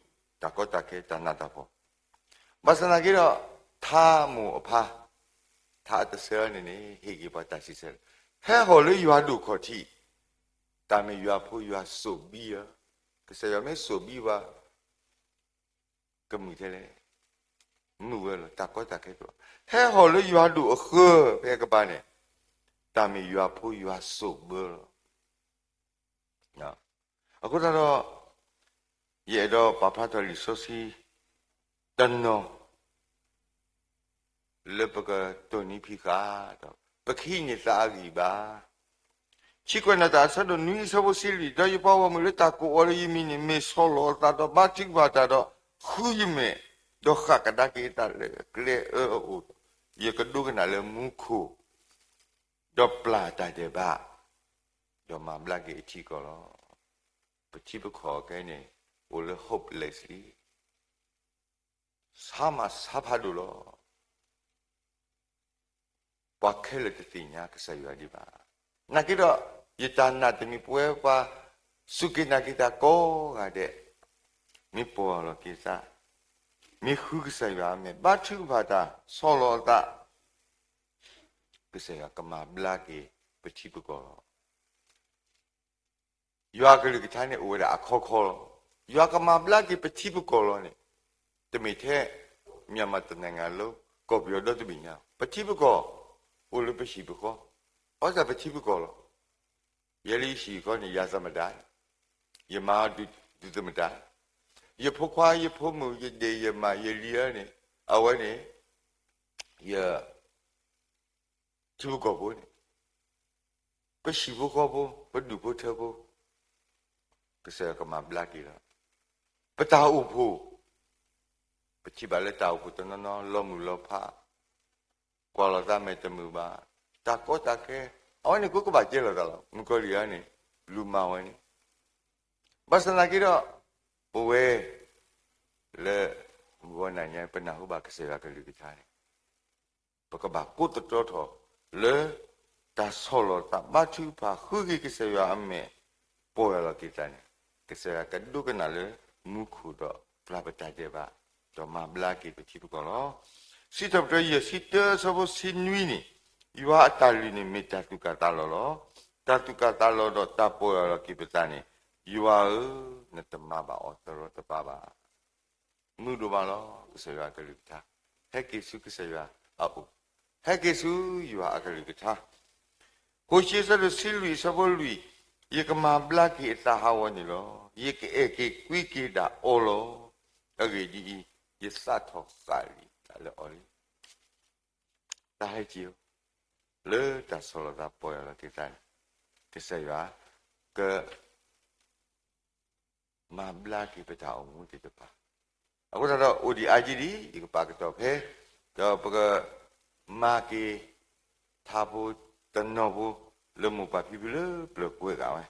တၢ်ကီတၢ်ခဲ, တၢ်နးတၢ်ဖှီၣ်. ဘၣ်ဆၣ်သနာ်က့ဒီး ထါမိၢ်အဖါ, ထါအတဆၢန့ၣ်န့ၣ် ဟ့ၣ်က့ၤပှၤတၢ်စံးဆၢ, ဟဲဟီၣ်လၢယွၤဒိၣ်ခီၣ်ထံး, တၢ်မ့ၢ်ယွၤဖိယွၤစိာ်ဘံဧၢ, ကစၢ်ယွၤမ့ၢ်စိာ်ဘံဘၣ် ကမုာ်ထဲလဲၣ်, မုာ်ဝဲလီၤ, တၢ်ကီတၢ်ခဲတအိၣ်, ဟဲဟီၣ်လၢယွၤဒိၣ်အဃၢၤ ဖဲအကပၤန့ၣ်, တၢ်မ့ၢ်ယွၤဖိယွၤစိာ်ဘၢလီၤ. အဃိသတးဒီး ယအဲၣ်ဒိးပာ်ဖျါထီၣ်လံာ်စီဆှံတနီၤ လၢပကတိၢ်နီၣ်ဖံးဃာ်ဒီး ပကဟံးန့ၢ်သးအဂံၢ်ဘါ, ခံကွဲးနီၣ်တၢ်အဆၢဒိၣ်နွံအဆၢဖိတဆံလွံၢ်, ဒီးယပှၤဂီၢ်မုၢ်လၢတၢ်ကိးအီၤလၢယမံၤန့ၣ် မ့ၢ်ဆီၣ်လီၤအသးဒီးဘါထုကဖၣ်တၢ်ဒီး ဃုယမဲာ်, ဒီးဃၣ်ကဒါက့ၤအသးလၢအကျဲအၢအအိၣ်, ယကဒိကနၣ်လၢမူခိၣ်, ဒီးပျၢ်တၢ်ဒဲးဘး, ဒီးမၤဘျါက့ၤအထံအကီၢ်လီၤ. ပထံပကီၢ်ခဲအံၤန့ၣ် အိၣ်လၢ hopeless လံ ဆါမးဆါဖးဒိၣ်လီၤ. ပှၤခဲလၢာ်တသ့ၣ်ညါကစၢ်ယွၤဒံးဘၣ်. နာ်က့ဒီး ယတၢ်နာ်တမံၤ ပဝဲပှၤစူၢ်က့ၤနာ်က့ၤတၢ်ကိးဂၤဒဲး, မ့ၢ်ပှီၢ်လီၤက့ၤသး, မ့ၢ်ဃုကစၢ်ယွၤအမဲာ်, ဘါထုကဖၣ်တၢ်, ဆီၣ်လီၤအသး, ကစၢ်ယွၤကမၤဘျါက့ၤပထံပကီၢ်လီၤ. ယွၤအကလုၢ်ကထါန့ၣ်အိၣ်ဝဲဒၣ်အခီခီလီၤ. ယွၤကမၤဘျါက့ၤပထံပကီၢ်လီၤန့ၣ်, တမ့ၢ်ထဲ မြန်မာတစ်နိုင်ငံလုံး, ကီၢ်ပယီၤဒီတဘ့ၣ်ညါ, ပထံပကီၢ်အိၣ်လၢပဟံၣ်ပဃီ, အဝဲဒၣ်ပထံပကီၢ်လီၤ. ယဲလၢယဟံၣ်ဃီန့ၣ် ယၤသမတၤ, ယမါဒုးသမတၤ, ယဖိခွါယဖိမုၣ် ယဒဲးယမး ယလံၤအၢန့ၣ်, အဝဲန့ၣ် ယ ထံဖိကီၢ်ဖိန့ၣ်, ပဟံၣ်ဖိဃီဖိ, ပဒူၣ်ဖိထၢဖိ, ကစၢ်ယွၤကမၤဘျါက့ၤလီၤ. ပတၢ်အိၣ်ဖှိၣ်, ပထံၣ်ဘၣ်လၢတၢ်အိၣ်ဖှိၣ်တနီၤနီၤ လီၤမုၢ်လီၤဖး, ကွၢ်လီၤသးမဲာ်တမုာ်ဘၣ်, တၢ်ကီတၢ်ခဲ, အဝဲန့ၣ်ကိးကဘၣ်ကဲလိာ်သးလီၤ. မုၣ်ကီၤလံၢ်အံၤန့ၣ် လူၤမၤဝဲန့ၣ်, ဘၣ်ဆၣ်သနာ်က့ဒီး ပဝဲ လၢ မုၢ်ဂီၤနၤညါ ပနၢ်ဟူဘၣ်ကစၢ်ယွၤကလုၢ်ကထါန့ၣ် ပကဘၣ်ကိးသတြီထီၣ်လၢ တၢ်ဆီၣ်လီၤသးဘါထုကဖၣ် ဃုက့ၤကစၢ်ယွၤအမဲာ် ပီၢ်ယၢ်လီၤက့ၤသးန့ၣ်, ကစၢ်ယွၤကဒိကနၣ်လၢမူခိၣ်ဒီးပျၢ်ပတၢ်ဒဲးဘး, ဒီးမၤဘျါက့ၤပထံပကီၢ်လီၤ. စံးထီၣ်ပတြၢၤ ယဲၢ်ဆံတၢ အဆၢဖိတဆံနွံန့ၣ်, ယွၤအတၢ်လုၢ်န့ၣ်မ့ၢ်တၢ်သူၣ်ကၢ်သးလီၤလီၤ. တၢ်သူၣ်ကၢ်သးလီၤဒီးတၢ်ပီၢ်ယၢ်လီၤက့ၤပသးန့ၣ်, ယွၤဧၢ, နတမၤဘၣ်အီၤသရီတပါဘၣ်. မုာ်ဒိၣ်မးလီၤ ကစၢ်ယွၤအကလုၢ်ကထါ, ဟဲက့ၤဆူကစၢ်ယွၤအအိၣ်, ဟဲက့ၤဆူယွၤအကလုၢ်ကထါ. ဟိၤၡ့ အဆၢဒိၣ်တဆံလွံၢ် အဆၢဖိလွံၢ်, ယကမၤဘျါက့ၤအသးဟးဂီၤန့ၣ်လီၤ. ယကအဲၣ်က့ၤကွံက့ၤဒၣ်အီၤလီၤ. အဂ့ၢ်ဒ်အံၤ, ယသးထီၣ်ဃာ်လံတၢ်လၢအီၤလံ. တၢ်ဟဲက့ၤဧိၤ, လၢတၢ်ဆီၣ်လီၤသးပီၢ်ယၢ်လီၤက့ၤသးန့ၣ်, ကစၢ်ယွၤ က မၤဘျါက့ၤပတၢ်အိၣ်မူသ့ၣ်တဖၣ်. အဃိသတးဒီး အိၣ်ဒံးအါကံဒံး ယကပာ်ကတီၢ်ဖဲ, ဒီးပက မၤက့ၤ ထါဖိတနီၤဖိ လၢမိၢ်ပၢ်ဖံဖုလၢပျၢၤကွဲးဂာ်ဝဲ,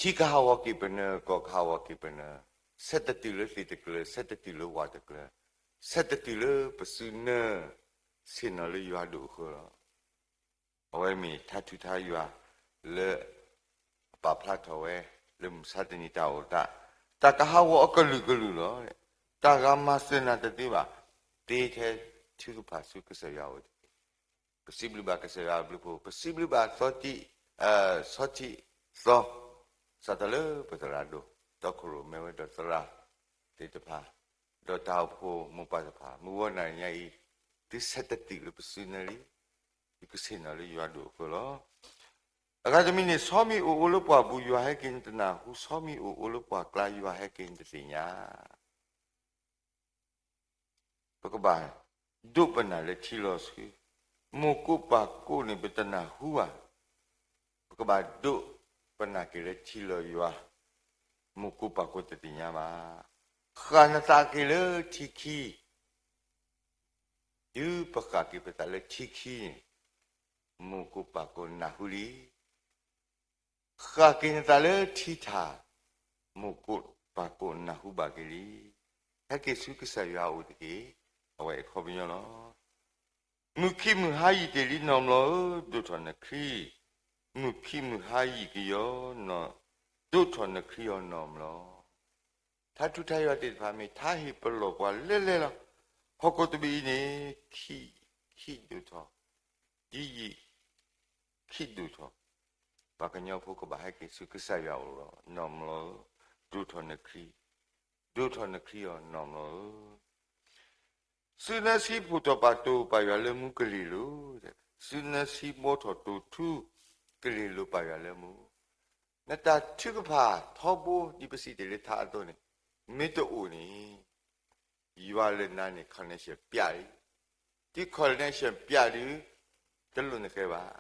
ထံကဟးဂီၤက့ၤပနၢၤ, ကီၢ်ကဟးဂီၤက့ၤပနၢၤ, ဆဲးတတုၤလၢသ့ၣ်တကျၢၤ, ဆဲးတတုၤလၢဝၣ်တကျၢၤ, ဆဲးတတုၤလၢပစုနၢၤ, ဆ့ၣ်နီၤလၢယွၤဒိၣ်အဃၢလီၤ. အဝဲမ့ၢ်ထါထုကဖၣ်ယွၤ လၢ အပာ်ဖျါထီၣ်ဝဲ လၢမုၢ်မဆါတနံၤတၢ်အိၣ်သး, တၢ်ကဟးဂီၤအကလုာ်ကလုာ်လီၤ. တၢ်ဂၤမၤစၢၤနၤတသ့ဘၣ်, တ့ထဲထုကဖၣ်ဆူကစၢ်ယွၤအအိၣ်တက့ၢ်. ပစံးဘျုးဘၣ်ကစၢ်ယွၤအဘျုးအဖှိၣ်, ပစံးဘျုးဘၣ်သီ, ဆီထံးသီ, စးထီၣ်လၢပသရၣ်ဒိၣ်, ဒီခိၣ်ရိၣ်မဲဝဲဒီးသရၣ်သ့ၣ်တဖၣ်, ဒီးတၢ်အိၣ်ဖှိၣ်မိၢ်ပၢ်တဖၣ်, မုၢ်ဂီၤနၤညါအံၤ, သုဆဲးတတုၤလၢပစုနၢၤလံ, သုကဆ့ၣ်နီၤလၢယွၤဒိၣ်အဃၢလီၤ. အဂၤတမံၤန့ၣ်, ဆီမံၤအိၣ်အိၣ်လၢပှၢ်ပူၤ ယွၤဟဲက့ၤနတနၢ်ဟူ, ဆီမံၤအိၣ်အိၣ်လၢပှၢ်ကျါ ယွၤဟဲက့ၤနတသ့ၣ်ညါ. ပကဘၣ် ဒိးပနၢ်လၢထံလီၤဆှု, မိၢ်ကိးပၢ်ကိးန့ၣ် ပတနၢ်ဟူဘၣ်. ပကဘၣ်ဒိးပနၢ်က့ၤလၢထံလီၤယွၤ, မိၢ်ကိးပၢ်ကိးတသ့ၣ်ညါဘၣ်. ဃၣ်နသးက့ၤလၢထံခံ, တုၤပဃၣ်က့ၤပသးလၢထံခံန့ၣ်, မိၢ်ကိးပၢ်ကိးနၢ်ဟူလံ. ဃၣ်က့ၤနသးလၢထံထၣ်, မိၢ်ကိးပၢ်ကိးနၢ်ဟူဘၣ်က့ၤလံ. ဟဲက့ၤဆူကစၢ်ယွၤအအိၣ်တက့ၢ်, အဝဲအခီပညီလီၤ. မုၢ်ခံမုၢ်ဟါယံာ်တ့ၢ်လံ နီၢ်မျိာ်ဧၢ, ဒိးထီၣ်နခရံာ်, မုၢ်ခံမုၢ်ဟါယံာ်ကယီ, ဒိးထီၣ်နခရံာ်အီၤ နီၢ်မျိာ်. ထါထူထါယွၤသ့ၣ်တဖၣ်မ့ၢ်ထါဟ့ၣ်ပလီၢ်ပှၤလဲၢ်လဲၢ်လီၤ. ဟီၣ်ခိၣ်တဘ့ၣ်အံၤန့ၣ်, ခံ, ခံဒိၣ်ထီၣ်, ဒ်ယံာ်, ခံဒိၣ်ထီၣ်, ပှၤကညီဖိကဘၣ်ဟဲက့ၤဆူကစၢ်ယွၤအအိၣ်လီၤ. နီၢ်မျိာ်ဧၢ, ဒိးထီၣ်နခရံာ်, ဒိးထီၣ်နခရံာ်အီၤ နီၢ်မျိာ်ဧၢ. စုနၢဆံးဖှိၣ်တီၢ်ပာ်တိၢ်ပာ်ယွၤလၢမူကလ့ၢ်လိၤ, စုနၢဆံးဘှီထီၣ်တိၢ်ထူ ကလ့ၢ်လိၤပာ်ယွၤလၢမူ. နတၢ်ထုကဖၣ်ထီဘိ ဒ်ပစံးတ့ၢ်လၢထါအသိးန့ၣ်, မ့ၢ်တအိၣ်န့ၣ်, ယွၤလၢနၤန့ၣ် connection ပျးလံ. တုၤ connection ပျးဒုး, တလိၣ်နဃဲဘၣ်.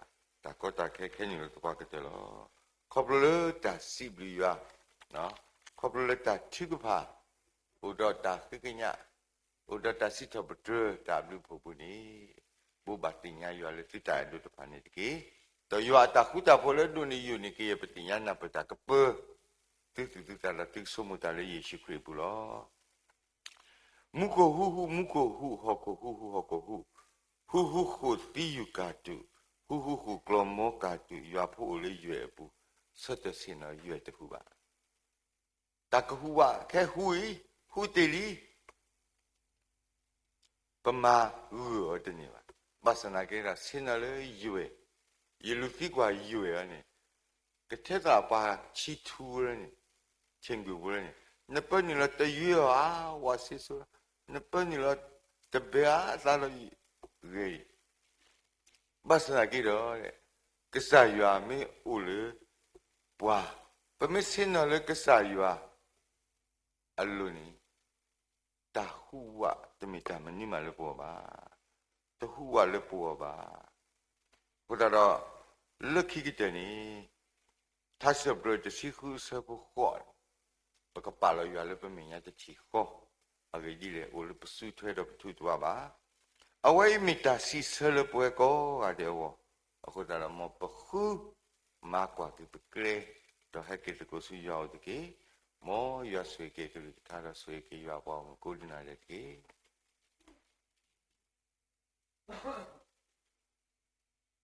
တၢ်ကီတၢ်ခဲခဲနုာ်လီၤသပှၢ်ကတၢၢ်လီၤ. ခီဖျိလၢတၢ်စံးဘျုးယွၤ, ခီဖျိလၢတၢ်ထုကဖၣ်, အိၣ်ဒီးတၢ်ဃ့ကညး, အိၣ်ဒီးတၢ်စံးထီၣ်ပတြၢၤတၢ်ဘျုးဖှိၣ်ပူၤန့ၣ်, ဘိးဘၣ်သ့ၣ်ညါယွၤလၢသုတၢ်အဲၣ်ဒိးတဖၣ်န့ၣ်တက့ၢ်. ဒီးယွၤအတၢ်ဃူတၢ်ဖိးလၢအဒိၣ်န့ၢ်ယိာ်န့ၣ် ကယဲၢ်ပသ့ၣ်ညါနၢ်ပၢၢ်တၢ်ကပၢၤ သုသူၣ်သုသးဒီး သုကဆိကမိၣ်တၢ်လၢယ့ၣ်ၡူးခရံာ်အပူၤလီၤ. မူခိၣ်ဟူးဟူး မူခိၣ်ဟူး, ဟီၣ်ခိၣ်ဟူးဟူး ဟီၣ်ခိၣ်ဟူး, ဟူးဟူးဃိာ်သံယုၢ်ကၢ်တူာ်, ဟူးဟူးဃိာ်ကျီၢ်မီကၢ်တူာ်, ယွၤဖိအိၣ်လၢယွဲၢ်အပူၤ, ဆၢတဲာ်ဆ့ၣ်နီၤယွဲၢ်တဟူးဘၣ်. တၢ်ကဟူးဘၣ်, ခဲဟူးအံၤ, ဟူးတ့ၢ်လံ. ပမၤဂၢၢ်အီၤတန့ၢ်ဘၣ်. ဘၣ်ဆၣ်သနာ်က့ဒီး ဆ့ၣ်နီၤလၢယွဲၢ်, ယလူၤသံကွၢ်ယွဲၢ်အီၤန့ၣ်, ကထဲသိးပှၤဆံထူလၢန့ၣ်, ဆ့ၣ်ကွံာ်ပူၤလၢန့ၣ်, နပၢနုာ်လီၤတယွဲၢ်အီၤဧါ, ဝးစ့စိ, နပၢနုာ်လီၤတဘဲဧါ, အသးလီၤဂ့ၤ ဘၣ်ဆၣ်သနာ်က့ဒီး, ကစၢ်ယွၤမ့ၢ်အိၣ်လၢပှၤ, ပမ့ၢ်ဆ့ၣ်နီၤလၢကစၢ်ယွၤအလိၤန့ၣ်, တၢ်ဟူးဝးတမ့ၢ်တၢ်မနုၤမးလၢပဂီၢ်ဘၣ်. တဟူးဝးလၢပဂီၢ်ဘၣ်. အဃိသတးဒီး လၢခံကတၢၢ်န့ၣ် ထါစံးပတြၢၤတဆံဃုအဆၢဖိဃိး, ပကပာ်လီၤယွၤလၢပမဲာ်ညါတထံၣ်ဃီ, အဂ့ၢ်ဒ်လဲၣ် အိၣ်လၢပစုထွဲဒီးပထူးပဝါဘၣ်. အဝဲအံၤမ့ၢ်တၢ်စံးဆၢလၢပဝဲကိးဂၤဒဲးအဂီၢ်, အဃိသတးဒီး မ်ပဃုမၤကွၢ်က့ၤပကျဲ, ဒီးဟဲက့ၤသကိးဆူယွၤအအိၣ်တက့ၢ်. မ်ယွၤဆိၣ်ဂ့ၤက့ၤကလုၢ်ကထါဒီးဆိၣ်ဂ့ၤက့ၤယွၤအပှၤဂီၢ်မုၢ်ကိးဒံးနီၢ်ဒဲးတက့ၢ်.